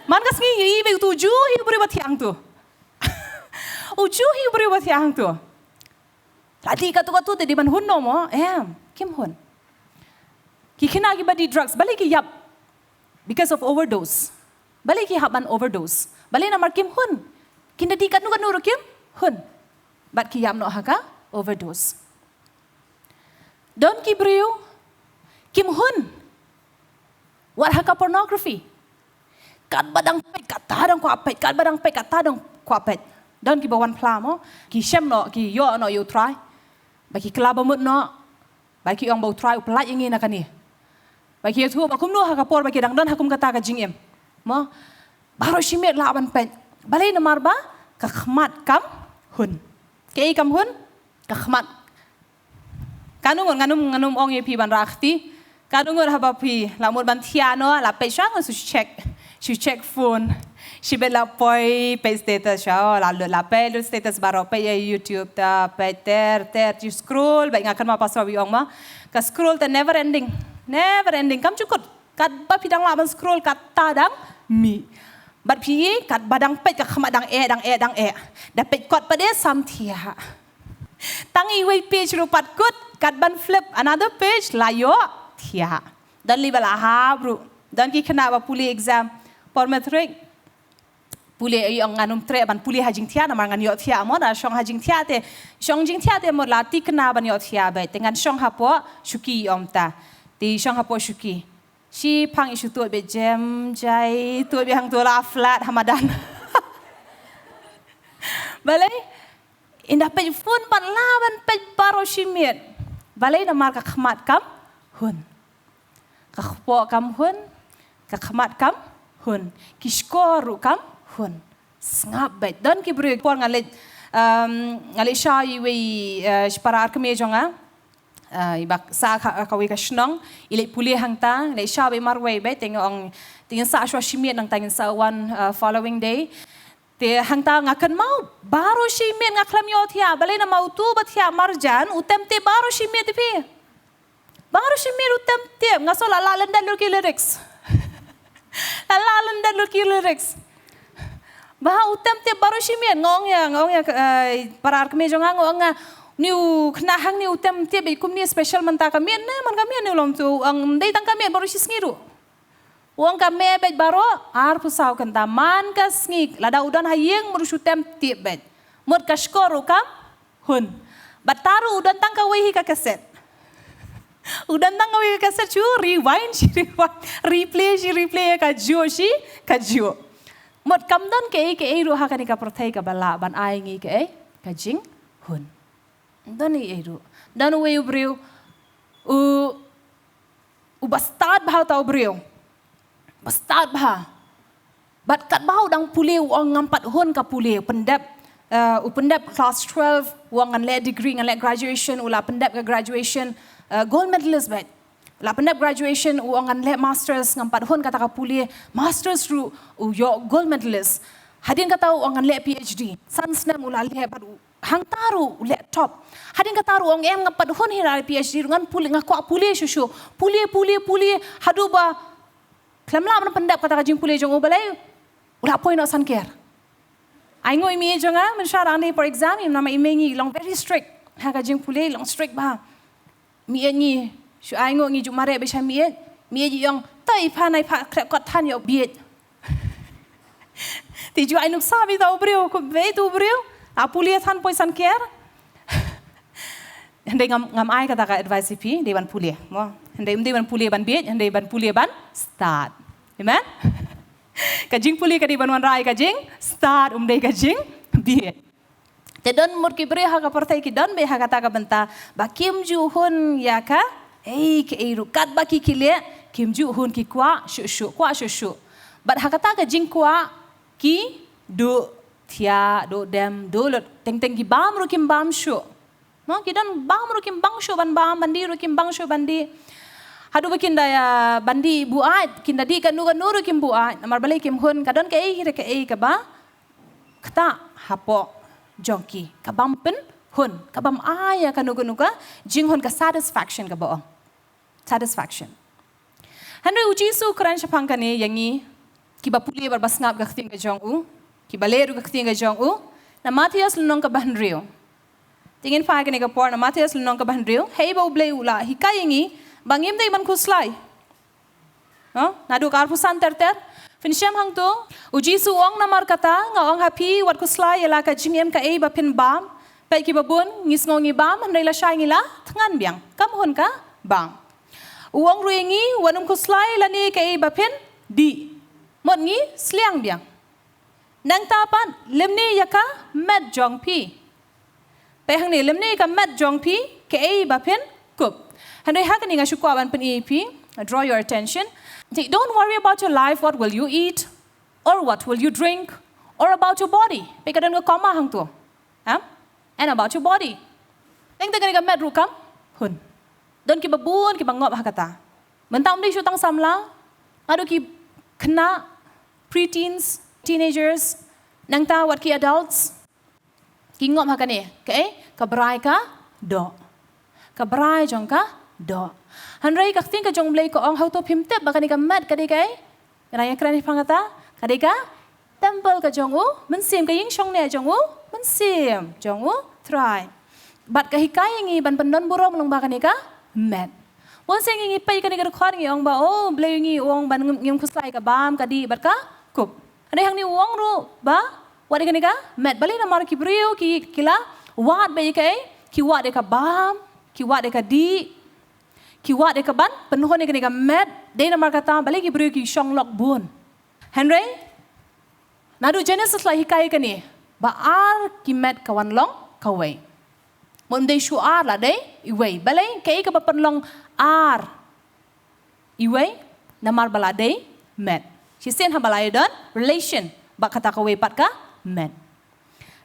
Man ka sngi ïohi beit utu u ju hi u briew ba thiah hangtu. U ju hi u briew ba thiah hangtu. La dih katto katto te dei ban hun noh mo? Em, kim hun. Ki khynnah kiba dih drugs, balei ki ïap? Because of overdose. Balei ki hap ban overdose? Balei? Namar kim hun. Kin da dih katno katno ruh kim hun. Bad ki ïap noh ha ka overdose. Don ki briew kim hun. Wat ha ka pornography. Katba dang peit kata dang kwah peit, katba dang peit kata dang kwah peit. Don kiba wan phla mo, ki shem noh, ki ïoh noh ïa U Trai. Ba ki kylla ba mut noh, ba ki ong ba U Trai u pyllait ïa ngi na kane. Ba ki ïathuh ba kumno ha ka por ba ki dang don ha kum kata ka jingim. Mo, baroh shi miet lah ban peit. Balei? Namar ba ka khmat kam hun. Kaei kam hun? Ka khmat. Katno ngut, ngan ym, ngan ym ong ïa phi ban rah kti. Katno ngut haba phi la mut ban thiah noh, la peit shuwa ngan shu check, shu check phone. Shibit la poi peit status shuwa, la lut, la peit lut status baroh, peit ïa YouTube ta, peit ter ter, ju scroll beit. Nga kynmaw pastor ba ong ma, ka scroll te never ending. Never ending, kam ju kut. Katba phi dang lah ban scroll kata dang mih. Bad phi, katba dang peit ka khmat dang eh, dang eh, dang eh. Da peit kot pat de sam thiah. Tang iwei page ruh pat kut, kat ban flip another page la ïoh thiah. Don lei ba la hap ruh. Don ki khynnah ba pule exam por matric. Pule, ïa ong ngan ym treh ban pule ha jingthiah namar ngan ïoh thiah mo, da shong ha jingthiah te. Shong jingthiah te mo la thikna ban ïoh thiah beit. Te ngan shong hapoh shuki, ïa ong ta. Te shong hapoh shuki. Shiphang i shu tuid beit jem jai, tuid beit hangto la flat ha madan. Balei? Ynda peit phone pat lah ban peit baroh shi miet. Balei? Namar ka khmat kam hun. Ka kpoh kam hun, ka khmat kam hun, ki shkor ruh kam hun. Sngap beit. Don ki briew, por nga leit, um, nga leit sha iwei, uh, para arkmie jong nga. Uh, i ba sah ka, kawei ka shnong, i leit pule hangta, leit sha beit marwei beit, te nga ong, te ngin sah shuwa shi miet, nangta ngin sah wan, uh, following day. Te hangta nga kynmaw, baroh shi miet nga khlem ïoh thiah, balei? Namar utu ba thiah marjan, u tem tip baroh shi miet te phi. Baroh shi miet u tem tip, nga sngew la lah lyndet lut ki lyrics. La lah lyndet lut ki lyrics. Ba u tem tip baroh shi miet, nga ong ïa, nga ong ïa, eh, para arkmie jong nga, nga ong ïa, une u khynnah hangne u tem tip, kumne special mynta ka miet ne, man ka miet ne u long tu, ong ym dei tang ka miet, baroh shi sngi ruh. U ong ka mih beit baroh arphew saw kynta, man ka sngi, lada u don ha ïing mut u shu tem tip beit. Mut ka shkor ruh kam hun. Bad ta ruh u don tang kawei hi ka kaset. U don tang kawei ka kaset, shu rewind shi rewind, replay shi replay, kajuh shi kajuh. Mut kam don kaei kaei ruh ha kane ka pyrthei kaba lah ban ai ngi kaei, ka jinghun. Don ei ei ruh. Don uwei u briew u, u ba stad bha uta u briew. Ba stad bha. Bad katba u dang pule u ong ngam pat hun ka pule, u pyndep, eh, u pyndep class twelve, u ong ngan leh degree, ngan leh graduation, u la pyndep ka graduation, eh, gold medalist beit. La pyndep graduation, u ong ngan leh masters, ngam pat hun kata ka pule, masters ruh u ïoh gold medalist. Hadien kata u ong ngan leh PhD. San snem u la leh bad u hangta ruh u leh top. Hadien kata ruh u ong em ngam pat hun hi la PhD ruh, ngan pule, nga kwah pule shuh shuh. Pule, pule, pule, haduh ba khlem lah ban pyndep kata ka jingpule jong u, balei? U la poi noh san ker. Ai nguh i mei jong nga, mynshuwa dang dei por exam, i mei, i mei ngi long very strict. Ha ka jingpule long strict bha. Miet ngi, shu ai nguh ngi ju mareh beit sha miet. Miet i ong, to i pha, nai pha khreh kot than ïoh bieit. Te ju ai nuksa beit uta u briew, khublei uta u briew. A pule than poi san ker. Hynrei ngam, ngam ai kata ka advice ïa phi, dei ban pule. Mo. Hynrei ym dei ban pule ban bieit, hynrei ban pule ban stad. Amen? Ka jingpule ka dei ban wanrah ïa ka jingstad, ym dei ka jingbieit. Te don mut ki briew ha ka pyrthei ki don beit ha kata ka bynta ba kim ju hun ïa kaei kaei ruh, katba ki khleh kim ju hun, ki kwah shuh shuh, kwah shuh shuh. Bad ha kata ka jingkwah ki duh thiah, duh dem, duh lut, teng teng ki bam ruh kim bam shuh. Mo, ki don bam ruh kim bam shuh ban bam, ban dih ruh kim bam shuh ban dih. Haduh ba kin da ïa ban dih buaid, kin da dih kano kano ruh kim buaid. Namar balei? Kim hun, ka don kaei hi re kaei kaba ktah hapoh jong ki, ka bym pynhun, ka bym ai ïa kano kano ka jinghun, ka satisfaction kaba ong. Satisfaction. Hynrei u Jisu u kren shaphang kane ïa ngi kiba pule bad ba sngap ka ktien ka jong u, kiba leh ruh ka ktien ka jong u, na Mathaios lynnong kaba hynriew. Te ngin phai kane ka por, na Mathaios lynnong kaba hynriew, hei ba U Blei u la hikai ïa ngi ba ngim dei ban khuslai. No? Naduh ka arphew san ter ter. Phin shem hangto, u Jisu u ong, namar kata nga ong ha phi, wat khuslai ïa la ka jingim kaei ba phin bam. Peit kiba bun ngi sngew ngi bam, hynrei lashai ngi la thngan biang. Kam hun ka bam. U ong ruh ïa ngi, wat nym khuslai lane kaei ba phin dih. Mut ngi sliang biang. Nangta pat lymne ïa ka met jong phi. Peit hangne, lymne ïa ka met jong phi, kaei ba phin kup. Hynrei ha kane nga shu kwah ban pyni ïa phi, I draw your attention. Don't worry about your life, what will you eat, or what will you drink, or about your body. Peit ka don ka comma hangto. Ha? And about your body. Teng teng kane ka met ruh kam hun. Don kiba bun kiba ngop ha kata. Mynta ym dei shuh tang samla. Haduh ki khynnah, preteens, teenagers, nangta wat ki adults. Ki ngop ha kane, kaei? Ka brai ka doh. Ka brai jong ka doh. Hynrei ka ktien ka jong U Blei ka ong, hato phim tip ba kane ka met ka dei kaei? Nga dang ïakren shaphang kata, ka dei ka temple ka jong U Mynsiem, ka ïing shongneh jong U Mynsiem jong U Trai. Bad ka hikai ïa ngi ban pyndon burom lyngba kane ka met. Bun sien ngi peit kane ka dkhot ngi ong ba, oh, Blei ngi ong ban ngim, ngim khuslai ka bam, ka dih bad ka kup. Hynrei hangne u ong ruh ba wat ïa kane ka met, balei? Namar ki briew ki, ki la wad beit ïa kaei? Ki wad ïa ka bam, ki wad ïa ka dih, ki wad ïa ka ban pynhun ïa kane ka met. Dei namar kata balei ki briew ki shong lok bun. Hynrei naduh Genesis la hikai ïa kane ba ar ki met ka wan long kawei. Mut ym dei shu ar, la dei iwei. Balei? Kaei kaba pynlong ar iwei? Namar ba la dei met. Shisien haba la ïadon relation bad kata kawei pat ka met.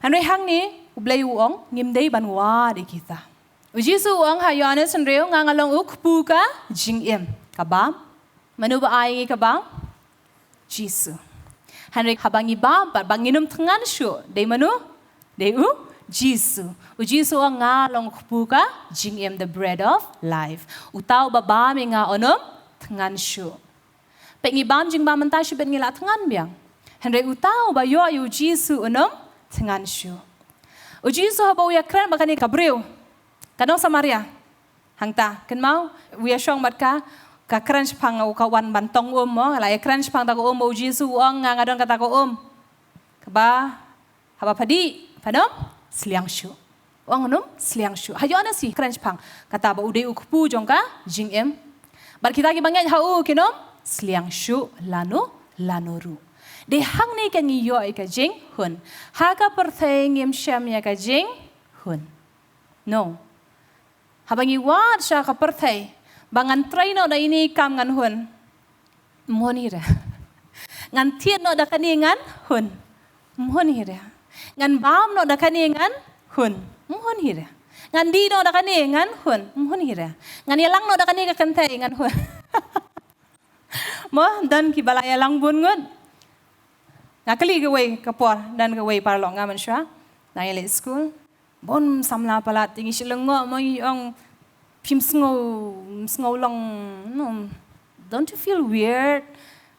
Hynrei hangne U Blei u ong ngim dei ban wad ïa kita. U Jisu u ong ha Ïoannis hynriew, nga nga long u kpu ka jingim. Ka bam. Mano ba ai ïa ngi ka bam? Jisu. Hynrei haba ngi bam pat, ba ngin ym thngan shuh, dei mano? Dei u Jisu. U Jisu u ong nga long u kpu ka jingim, the bread of life. Uta uba bam ïa nga un ym thngan shuh. Peit, ngi bam jingbam mynta, shibit ngi la thngan biang. Hynrei uta uba ïoh ïa u Jisu un ym thngan shuh. U Jisu haba u ïakren bad kane ka briew, ka nong Samaria, hangta, kynmaw, u ïashong bad ka, ka kren shaphang, ka wan ban tong um, mo, la ïakren shaphang kata ka um, u Jisu u ong nga nga don kata ka um kaba haba pha dih phan ym sliang shuh. U ong un ym sliang shuh. Ha Ïoannis hi kren shaphang kata ba u dei u kpu jong ka jingim. Bad kita kiba ngeit ha u kin ym sliang shuh lano lano ruh. Dei hangne ka ngi ïoh ïa ka jinghun. Ha ka pyrthei ngim shem ïa ka jinghun. No. Haba ngi wad sha ka pyrthei ba ngan trei noh da ine i kam ngan hun. Ym hun hi re. Ngan thied noh da kane ngan hun. Ym hun hi re. Ngan bam noh da kane ngan hun. Ym hun hi re. Ngan dih noh da kane ngan hun. Ym hun hi re. Ngan ïalang noh da kane ka kynthei ngan hun. Mo, don kiba la ïalang bun ngut. Nga kylli kawei ka por, don kawei paralok nga mynshuwa. Nang ïaleit skul. Bun samla palat, te ngi shu lyngngoh, mo, ngi ong phim sngew, sngew long, no, don't you feel weird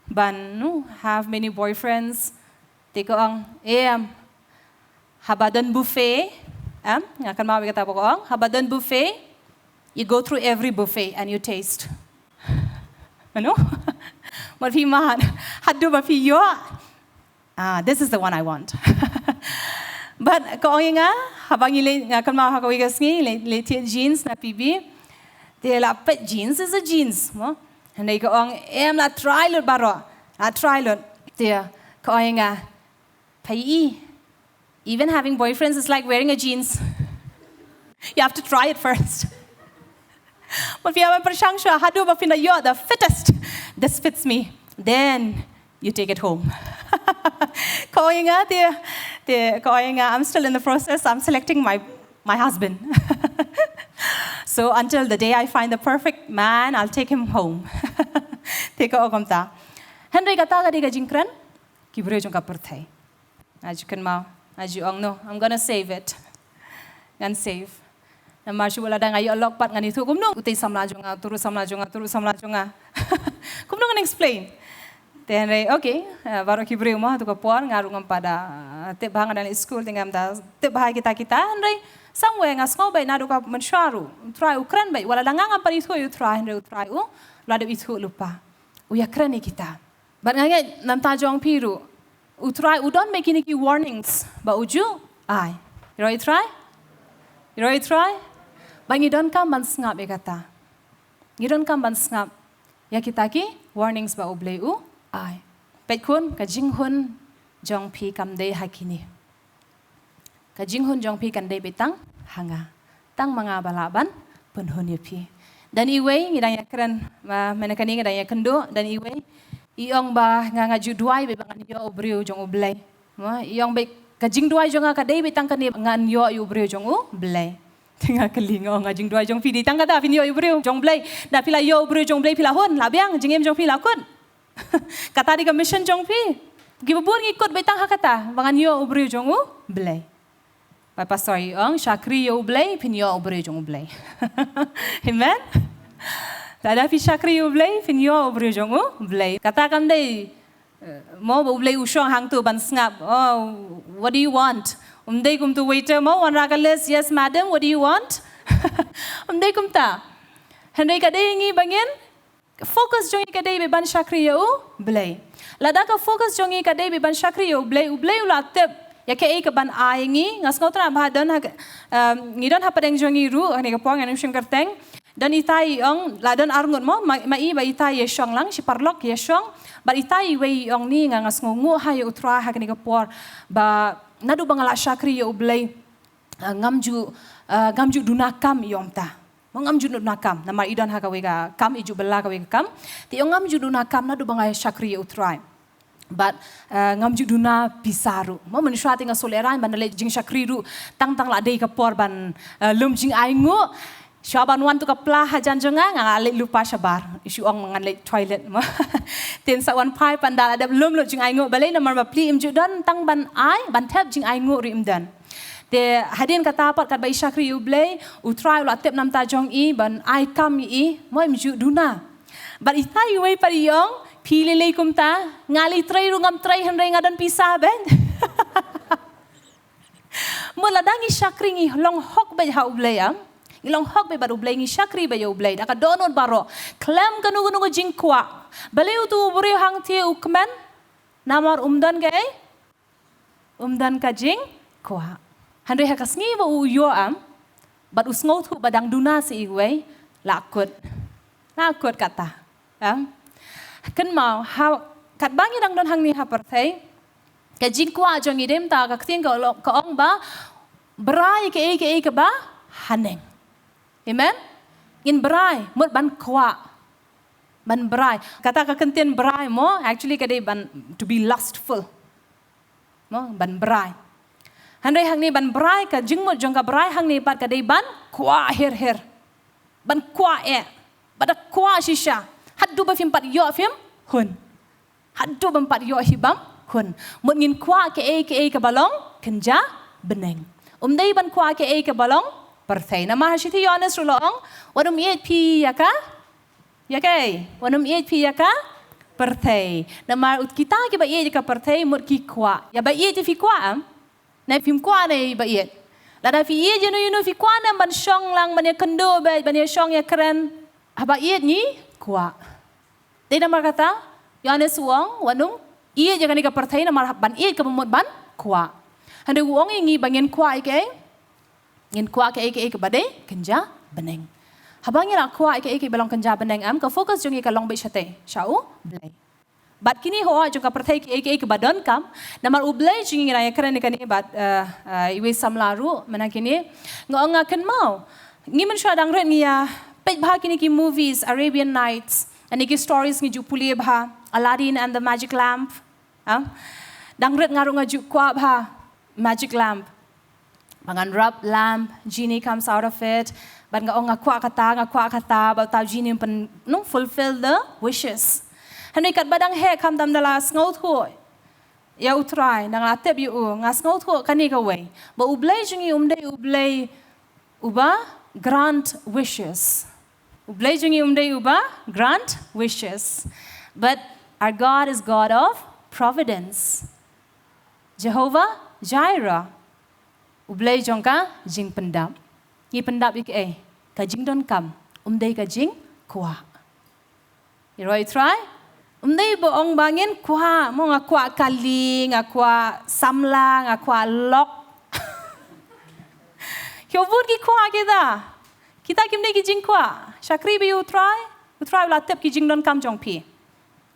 ban, no, have many boyfriends? Te ka ong, em, haba don buffet, em, nga kynmaw ïa kata ba ka ong, haba don buffet, you go through every buffet and you taste. Mano? Mut phi mad, haduh ba phi ïoh. Ah, this is the one I want. But ka ong ïa nga, haba ngi leit, nga kynmaw ha kawei ka sngi, leit, leit thied jeans na P B. Te la peit jeans is a jeans, mo. Hynrei ka ong, em, la try lut baroh. La try lut. Te ka ong ïa nga, phi, even having boyfriends is like wearing a jeans. You have to try it first. Mut phi hap ban pyrshang shuwa, haduh ba phin da ïoh the fittest. This fits me. Then you take it home. Ka ong ïa nga te, te ka ong ïa nga, I'm still in the process. I'm selecting my, my husband. So until the day I find the perfect man, I'll take him home. Te ka ong kumta. Hynrei kata ka dei ka jingkren ki briew jong ka pyrthei. Nga ju kynmaw, nga ju ong, no, I'm gonna save it. Ngan save. Namar shu lada nga ïoh lok pat ngan ïathuh kumno, utei samla jong nga, utu ruh samla jong nga, utu ruh samla jong nga. Kumno ngan explain? Te hynrei, okay, eh, baroh ki briew mo, ha tu ka por, nga ruh ngam pat da tip bha, nga dang leit skul, te ngam pat da tip bha kita kita, hynrei somewhere nga sngew beit naduh ka mynshuwa ruh, U Trai u kren beit, wat lada nga ngam pat ithuh ïa U Trai, hynrei U Trai u la dep ithuh lypa. U ïakren ïa kita. Bad nga ngeit na bynta jong phi ruh, U Trai u don beit kine ki warnings ba u ju ai. Ïa U Trai? Ïa U Trai? Ba ngi donkam ban sngap ïa kata. Ngi donkam ban sngap ïa kita ki warnings ba U Blei u ai. Peit khun, ka jinghun jong phi kam dei ha kine. Ka jinghun jong phi kan dei beit tang ha nga. Tang ma nga ba lah ban pynhun ïa phi. Don iwei, ngi dang ïakren, ah, mynne kane ngi dang ïakynduh, don iwei i ong ba nga, nga ju duwai beit ba ngan ïoh u briew jong U Blei. Mo, i ong beit ka jingduwai jong nga ka dei beit tang kane, ngan ïoh ïa u briew jong U Blei. Te nga kylli, nga ong, ka jingduwai jong phi dei tang kata, phin ïoh ïa u briew jong U Blei. Da phi la ïoh u briew jong U Blei phi la hun, la biang, jingim jong phi la kut. Kata dei ka mission jong phi. Kiba bun ngi kut beit tang ha kata, ba ngan ïoh u briew jong U Blei. Ba pastor i ong, shakri ïa U Blei, phin ïoh u briew jong U Blei. Amen. Lada phi shakri ïa U Blei, phin ïoh u briew jong U Blei. Kata kam dei, eh, mo, ba U Blei u shong hangtu ban sngap. Oh, what do you want? Ym dei kum utu waiter mo, wanrah ka list, yes madam, what do you want? Ym dei kumta. Hynrei ka dei ngi ba ngin, ka focus jong ngi ka dei beit ban shakri ïa U Blei. Lada ka focus jong ngi ka dei beit ban shakri ïa U Blei, U Blei u la tip ïa kaei kaban ai ngi. Nga sngewtynnat ba don ha, um, ngi don ha pdeng jong ngi ruh, ha kane ka por ngan ym shim kyrteng. Don itai i ong, la don arngut mo, ma, ma i ba itai i ïashong lang, shi paralok i ïashong. Bad itai iwei i ong, ni nga, nga sngewnguh ha ïa U Trai ha kane ka por. Ba naduh ba nga la shakri ïa U Blei, ah, ngam ju, Uh, ngam ju duna kam i ong ta. Mo ngam ju duna kam. Namar i don ha kawei ka kam, i ju bylla kawei ka kam. Te i ong ngam ju duna kam naduh ba nga shakri ïa u Trai. Bad uh, ngam ju duna pisa ruh. Mo mynshuwa te nga shu lehrain ban leh jingshakri ruh. Tang tang la dei ka por ban uh, lum jingainguh. Shuwa ban wan tu ka pla hajan jong nga, nga leh lypa shabar. I shu ong ngan leh toilet mo. Te sa wan phai pandal, la dep lum lut jingainguh. Balei? Namar ba pli im ju don tang ban ai, ban thep jingainguh ruh im don. Te hadien kata pat katba i shakri ïa u Blei, u Trai u la tip namar ta jong i ban ai kam ïa i, mo im ju duna. Bad ita iwei pat i ong, phi lei lei kumta, nga lei trei ruh ngam trei hynrei nga don pisa beit. Mut lada ngi shakri ngi long hok beit ha u Blei, em? Ngi long hok beit bad u Blei, ngi shakri beit ïa u Blei. Da ka dohnud baroh. Khlem kano kano ka jingkwah. Balei utu u briew hangtei u kmen? Namar um don kaei? Um don ka jingkwah. Hynrei ha ka sngi ba u ïoh, em, bad u sngewthuh ba dang duna sa iwei, la kut. La kut kata. Em? Kynmaw, ha, katba ngi dang don hangne ha pyrthei, ka jingkwah jong ngi, dei mynta ka ktien ka ong, ka ong ba brai kaei kaei kaba haneng. Amen? Ngin brai, mut ban kwah. Ban brai. Kata ka kyntien brai mo, actually ka dei ban, to be lustful. Mo, ban brai. Hynrei hangne ban brai, ka jingmut jong ka brai hangne pat ka dei ban kwah her her. Ban kwah eh. Bad da kwah shisha. Haduh ba phim pat ïoh phim hun. Haduh bym pat ïoh hi bam hun. Mut ngin kwah kaei kaei kaba long kynja bneng. Um dei ban kwah kaei kaba long pyrthei. Namar ha shithi Ïoannis ruh la ong, wat nym ïeit phi ïa ka, ïa kaei? Wat nym ïeit phi ïa ka pyrthei. Namar ut kita kiba ïeit ïa ka pyrthei mut ki kwah. Ïa ba ïeit phi kwah, em? Ne phim kwah ne ba ïeit? Lada phi ïeit ïano ïano phi kwah ne ban shong lang, ban ïakynduh beit, ban ïashong ïakren? Haba ïeit ngi kwah. Te namar kata, Ïoannis u ong, wat nym ïeit ïa kane ka pyrthei, namar ban ïeit kaba mut ban kwah. Hynrei u ong ïa ngi ba ngin kwah ïa kaei? Ngin kwah kaei kaei kaba dei kynja bneng. Haba ngi la kwah ïa kaei kaei ba long kynja bneng, em, ka focus jong ngi ka long beit shatei, sha u Blei. Bad kine hok jong ka pyrthei kaei kaei kaba donkam, namar u Blei jong ngi, ngi nang ïakren ïa kane bad, eh, eh, iwei samla ruh mynta kine. Nga ong nga kynmaw. Ngi mynshuwa dang rit ngi ïa peit bha kine ki movies, Arabian Nights, kine ki stories ngi ju pule bha, Aladdin and the Magic Lamp. Ha? Dang rit nga ruh nga ju kwah bha Magic Lamp. Ba ngan rub lamp, genie comes out of it. Bad nga ong nga kwah kata, nga kwah kata, ba uta u genie un pyn, no, fulfill the wishes. Hynrei katba dang heh khamtam da la sngewthuh ïa u Trai, da nga la tip ïa u, nga sngewthuh kane kawei. Ba u Blei jong ngi um dei u Blei uba grant wishes. U Blei jong ngi um dei uba grant wishes. But our God is God of providence. Jehovah Jireh. U Blei jong ka jingpyndap. Ngi pyndap ïa kaei? Ka jingdonkam. Um dei ka jingkwah. Ïaroh ïa u Trai? Um dei ba ong ba ngin kwah, mo nga kwah kali, nga kwah samla, nga kwah lok. Ki bun ki kwah kita. Kita kim dei ki jingkwah. Shakri beit ïa u Trai, u Trai u la tip ki jingdonkam jong phi.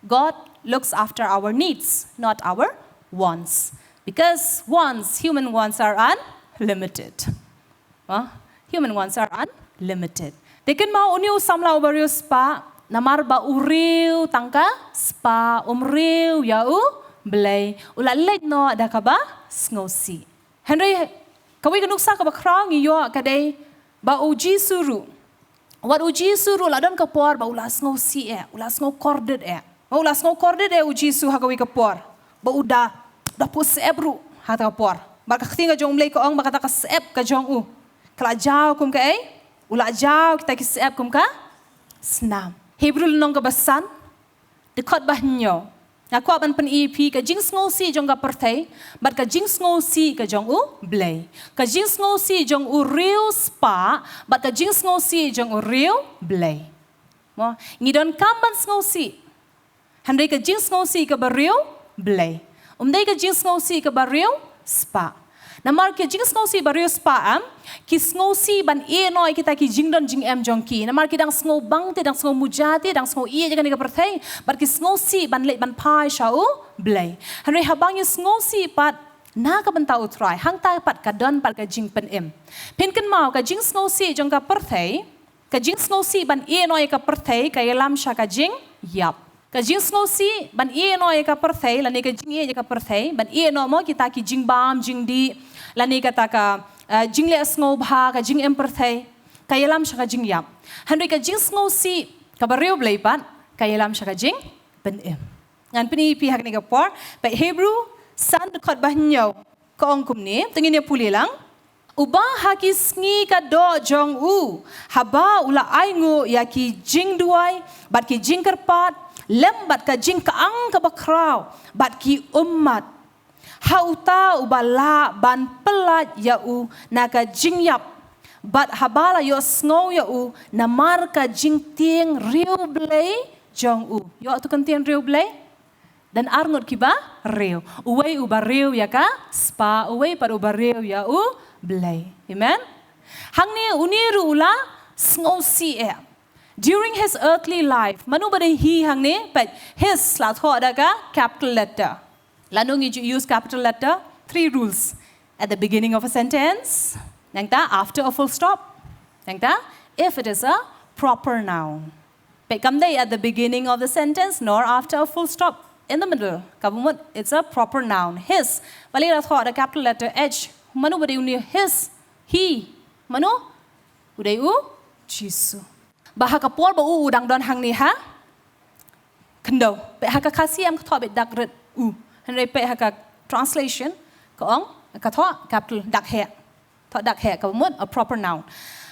God looks after our needs, not our wants. Because wants, human wants are unlimited. Mo? Human wants are unlimited. Te kynmaw, une u samla uba riewspah, namar ba u riew tang ka spah, um riew ïa u Blei, u la leit noh da kaba sngewsih. Hynrei kawei ka nuksa kaba khraw ngi ïoh ka dei ba u Jisu ruh, wat u Jisu ruh la don ka por ba u la sngewsih eh, u la sngewkordit eh. Ba u la sngewkordit eh u Jisu ha kawei ka por. Ba u da, da phuh syep ruh ha kata ka por. Bad ka ktien ka jong u Blei ka ong ba kata ka syep ka jong u ka la jaw kum kaei? U la jaw kita ki syep kum ka snam. Hebru lynnong kaba san, dkhot ba hynñiew. Nga kwah ban pyni ïa phi ka jingsngewsih jong ka pyrthei bad ka jingsngewsih ka jong u Blei. Ka jingsngewsih jong u riewspah bad ka jingsngewsih jong u riew Blei. Mo, ngi donkam ban sngewsih. Hynrei ka jingsngewsih kaba riewblei. Um dei ka jingsngewsih kaba riewspah. Namar ka jingsngewsih ba riewspah, em, ki sngewsih ban ïeh noh ïa kita ki jingdon jingem jong ki. Namar ki dang sngewbang te, dang sngewmuja te, dang sngewieit ïa kane ka pyrthei. Bad ki sngewsih ban leit ban phai sha u Blei. Hynrei haba ngi sngewsih pat na ka bynta U Trai, hangta pat ka don pat ka jingpynim. Phin kynmaw ka jingsngewsih jong ka pyrthei, ka jingsngewsih ban ïeh noh ïa ka pyrthei, ka ïalam sha ka jingïap. Ka jingsngewsih ban ïeh noh ïa ka pyrthei, lane ka jingïeh ïa ka pyrthei, ban ïeh noh mo kita ki jingbam, jingdih, lane kata ka, eh, jingleh sngewbha, ka jingim pyrthei, ka ïalam sha ka jingïap. Hynrei ka jingsngewsih kaba riewblei pat, ka ïalam sha ka jingpynim. Ngan pyni ïa phi ha kane ka por, peit Hebru san dkhot ba hynñiew, ka ong kumne, to ngin ïa pule lang. Uba ha ki sngi ka doh jong u, haba u la ainguh ïa ki jingduwai, bad ki jingkyrpad, lem bad ka jingkyang kaba khraw, bad ki ummat. Ha uta uba lah ban pyllait ïa u na ka jingïap, bad haba la ïohsngew ïa u namar ka jingtieng riewblei jong u. Ïoh to ka jingtieng riewblei? Don ar ngut kiba riew. Uwei uba riew ïa ka spah, uwei pat uba riew ïa U Blei. Amen? Hangne une ruh u la sngewsih eh. During his earthly life, mano ba dei he hangne? Peit, his la thoh da ka capital letter. Lano ngi ju use capital letter? Three rules. At the beginning of a sentence. Nangta after a full stop. Nangta if it is a proper noun. Peit, kam dei at the beginning of the sentence nor after a full stop in the middle. Kaba mut, it's a proper noun. His. Balei la thoh da capital letter H? Mano ba dei une his? He. Mano? U dei U Jisu. Ba ha ka por ba u u dang don hangne ha khyndew. Peit ha ka Khasi em ka thoh beit dak rit u. Hynrei peit ha ka translation ka ong, ka thoh capital dak heh. Thoh dak heh kaba mut a proper noun.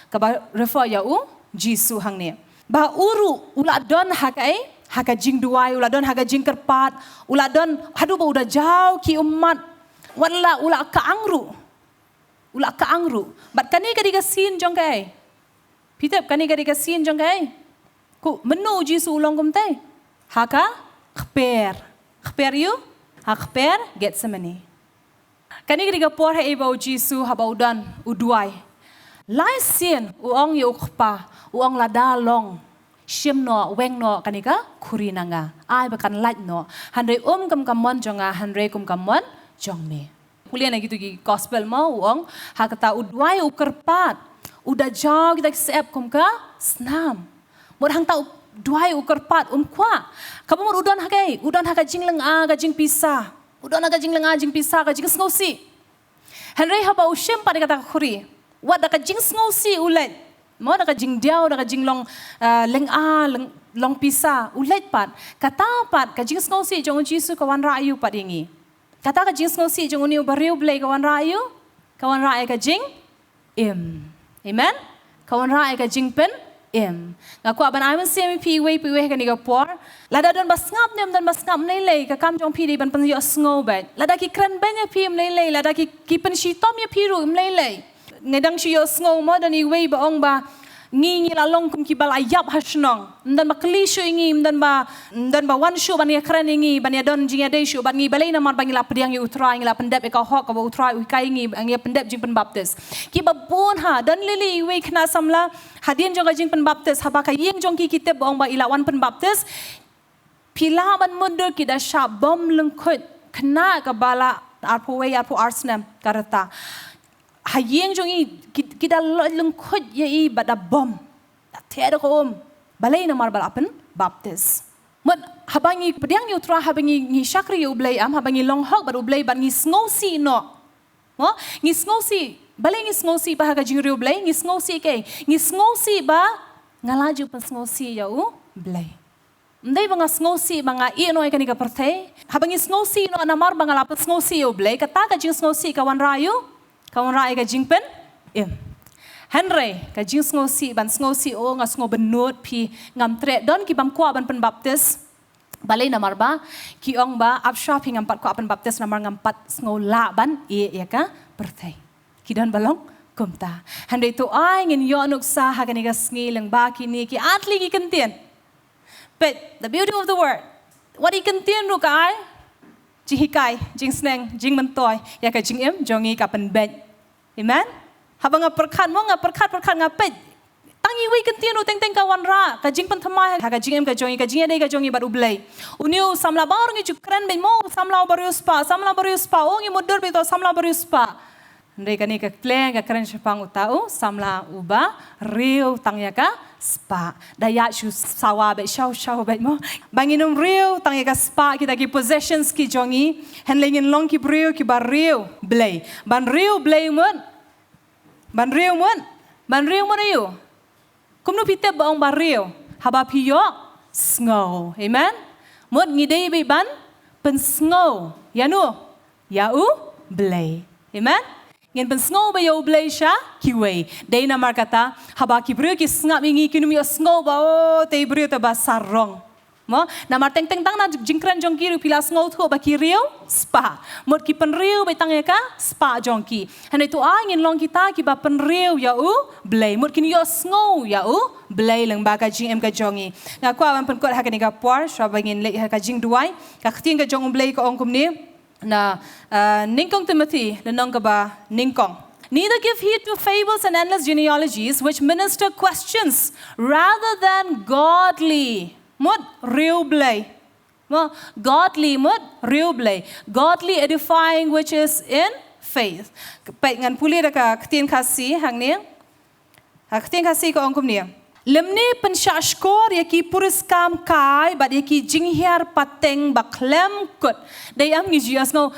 Kaba refer ïa U Jisu hangne. Ba u ruh u la don ha kaei, ha ka jingduwai, u la don ha ka jingkyrpad, u la don haduh ba u da jaw ki ummat. Wat la u la kyang ruh. U la kyang ruh. Bad kane ka dei ka sien jong kaei? Phi tip kane ka dei ka sien jong kaei? Kumno U Jisu u long kumtei? Ha ka kper. Kper ïu? Ha kper Gethsemane. Kane ka dei ka por haei ba U Jisu haba u don u duwai. Lai sien u ong ïa U Kpa, u ong lada long, shim noh, weng noh kane ka khuri na nga. Ai ba kan lait noh. Hynrei ym kum ka mon jong nga, hynrei kum ka mon jong me. Pule na kitu ki gospel mo, u ong, ha kata u duwai u kyrpad, u da jaw kita ki syep kum ka snam. Mut hangta u duwai u kyrpad, um kwah. Kaba mut u don ha kaei, u don ha ka jinglynga, ka jingpisa. U don ha ka jinglynga, jingpisa, ka jingsngewsih. Hynrei haba u shim pat ïa kata ka khuri, wat da ka jingsngewsih u leit. Mo da ka jingdiaw, da ka jinglong, ah, lynga, lyng-, long pisa, u leit pat. Kata pat, ka jingsngewsih jong U Jisu ka wanrah ïa u pat ïa ngi. Kata ka jingsngewsih jong une uba riewblei ka wanrah ïa u, ka wanrah ïa ka jingim. Amen? Ka wanrah ïa ka jingpynim. Nga kwah ban ai mynsiem ïa phi iwei pa iwei ha kane ka por. Lada don ba sngap ne ym don ba sngap, ym lei lei, ka kam jong phi dei ban pynïohsngew beit. Lada ki kren beiñ ïa phi, ym lei lei, lada ki, ki pynshitom ïa phi ruh, ym lei lei. Nga dang shu ïohsngew mo, don iwei ba ong ba ngi, ngi la long kum kiba la ïap ha shnong. Ym don ba kylli shuh ïa ngi, ym don ba, ym don ba wan shuh ban ïakren ïa ngi, ban ïadon jingïadei shuh bad ngi, balei namar ba ngi la pdiang ïa U Trai, ngi la pyndep ïa ka hok kaba U Trai u hikai ïa ngi, ngi ïa pyndep jingpynbaptis. Kiba bun ha, don lili iwei khynnah samla, hadien jong ka jingpynbaptis, haba ka ïing jong ki ki tip ba ong ba i la wan pynbaptis, phi lah ban mutdur ki da shah bom lyngkhuid, khynnah kaba la arphew wei, arphew ar snem ka rta. Ha ïing jong i, ki, ki da lait lyngkhuid ïa i bad da bom. Da theh da ka um. Balei namar ba la pynbaptis. Mut, haba ngi pdiang ïa U Trai, haba ngi, ngi shakri ïa U Blei em, haba ngi long hok bad U Blei bad ngi sngewsih noh. Mo, ngi sngewsih, balei ngi sngewsih ba ha ka jingriewblei, ngi sngewsih kaei, ngi sngewsih ba nga la ju pynsngewsih ïa U Blei. Ym dei ba nga sngewsih ba nga ïeh noh ïa kane ka pyrthei. Haba ngi sngewsih noh namar ba nga la pynsngewsih ïa U Blei, kata ka jingsngewsih ka wanrah ïa u, ka wanrah ïa ka jingpynim. Hynrei ka jingsngewsih ban sngewsih, o nga sngew bynnud phi, ngam treh, don ki bym kwah ban pynbaptis. Balei namar ba ki ong ba ap shwa phi, ngam pat kwah pynbaptis namar ngam pat sngew lah ban ïeh ïa ka pyrthei. Ki don ba long kumta. Hynrei to ai ngin ïoh nuksa ha kane ka sngi lyngba kine ki ar tylli ki kyntien. Peit, the beauty of the word. Wat i kyntien ruh ka ai jinghikai, jingsneng, jingmyntoi ïa ka jingim jong ngi, ka pynbeit. Amen. Haba nga pyrkhat mo, nga pyrkhat, pyrkhat, nga peit. Tang Iwei i kyntien ruh teng teng ka wanrah ka jingpynthymmai ha ka jingim ka jong i, ka jingïadei ka jong i bad U Blei. Une u samla, baroh ngi ju kren beit mo, u samla u briew spah, samla u briew spah, o ngi mutdur beit, u samla u briew spah. Hynrei kane ka khlem ka kren shaphang uta u samla uba riew tang ïa ka spah. Da ïa shu sawa beit, shaw shaw beit mo. Ba ngin ym riew tang ïa ka spah, kita ki possessions ki jong i. Hynrei ngin long ki briew kiba riew Blei. Ban riew Blei mut, ban riew mut, ban riew mut aïu? Kumno phi tip ba ong ba riew? Haba phi ïohsngew. Amen. Mut ngi dei beit ban pynsngew ïa no? Ïa U Blei. Amen. Ngin pynsngew beit ïa U Blei sha kiwei. Dei namar kata, haba ki briew ki sngap ïa ngi, kin ym ïohsngew ba, o, te i briew te ba sarong. Mo, namar teng teng tang na jingkren jong ki ruh phi la sngewthuh ba ki riew spah. Mut ki pynriew beit tang ïa ka spah jong ki. Hynrei to ai ngin long kita kiba pynriew ïa U Blei. Mut kin ïohsngew ïa U Blei lyngba ka jingim ka jong i. Nga kwah ban pynkut ha kane ka por, shuwa ba ngin leit ha ka jingduwai. Ka ktien ka jong U Blei ka ong kumne. Na, uh, Nyngkong Timothy, lynnong kaba nyngkong. Neither give heed to fables and endless genealogies which minister questions rather than godly. Mut riew Blei. Mo, godly mut riew Blei. Godly edifying which is in faith. Peit ngan pule da ka ktien Khasi hangne. Ha ktien Khasi ka ong kumne. Lymne pynshah shkor ïa ki puriskam kai bad ïa ki jinghiar pateng ba khlem kut. Dei em ngi ju ïohsngew.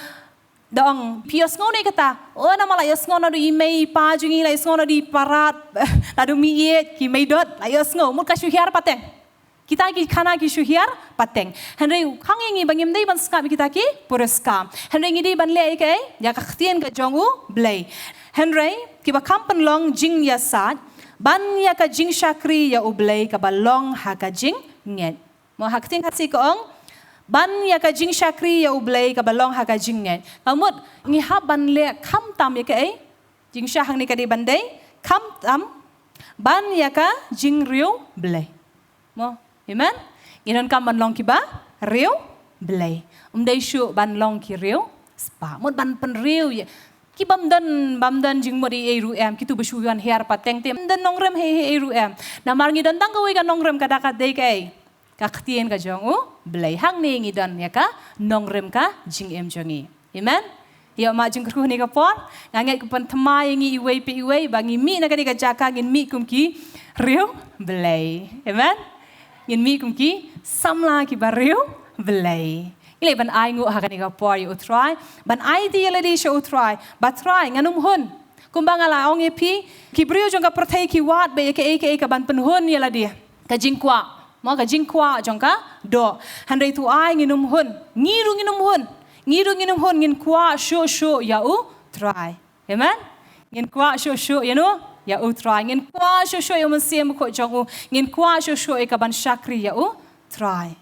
Da ong phi ïohsngew ne kata. O namar la ïohsngew naduh i mei i pa jong i, la ïohsngew naduh i para, naduh mei ïeit ki mei dot, la ïohsngew mut ka shu hiar pateng. Kita ki khana ki shu hiar pateng. Hynrei khang ïa ngi ba ngim dei ban sngap ïa kita ki puriskam. Hynrei ngi dei ban leh ïa kaei? Ïa ka ktien ka jong U Blei. Hynrei kiba kham pynlong jingïasaid ban ïa ka jingshakri ïa U Blei kaba long ha ka jingngeit. Mo, ha ka ktien Khasi ka ong ban ïa ka jingshakri ïa U Blei kaba long ha ka jingngeit. Ka mut ngi hap ban leh khamtam ïa kaei? Jingshah hangne ka dei ban dei khamtam ban ïa ka jingriew Blei. Mo, amen. Ngi donkam ban long kiba riew Blei. Ym dei shuh ban long ki riew spah. Mut ban pynriew ïa ki bym don, bym don jingmut ei ei ruh em, kito ba shu wan hiar pateng te ym don nongrim ei ei ruh em. Namar ngi don tang kawei ka nongrim, ka da ka dei kaei? Ka ktien ka jong U Blei. Hangne ngi don ïa ka nongrim ka jingim jong ngi. Amen. Ïa ma jingkyrkhu ne ka por, nga ngeit ka pynthymmai ïa ngi iwei pa iwei ba ngi mih na kane ka jaka ngin mih kum ki riew Blei. Amen. Ngin mih kum ki samla kiba riew Blei. Ngi leh ban ai nguh ha kane ka por ïa U Trai, ban ai ïa lade sha U Trai. Ba Trai ngan ym hun. Kumba nga la ong ïa phi, ki briew jong ka pyrthei ki wad beit ïa kaei kaei kaban pynhun ïa lade. Ka jingkwah. Mo, ka jingkwah jong ka doh. Hynrei to ai ngin ym hun. Ngi ruh ngin ym hun. Ngi ruh ngin ym hun, ngin kwah shuh shuh ïa U Trai. Amen. Ngin kwah shuh shuh ïa no? Ïa U Trai. Ngin kwah shuh shuh ïa U Mynsiem Bakhuid jong U. Ngin kwah shuh shuh ïa kaban shakri ïa U Trai.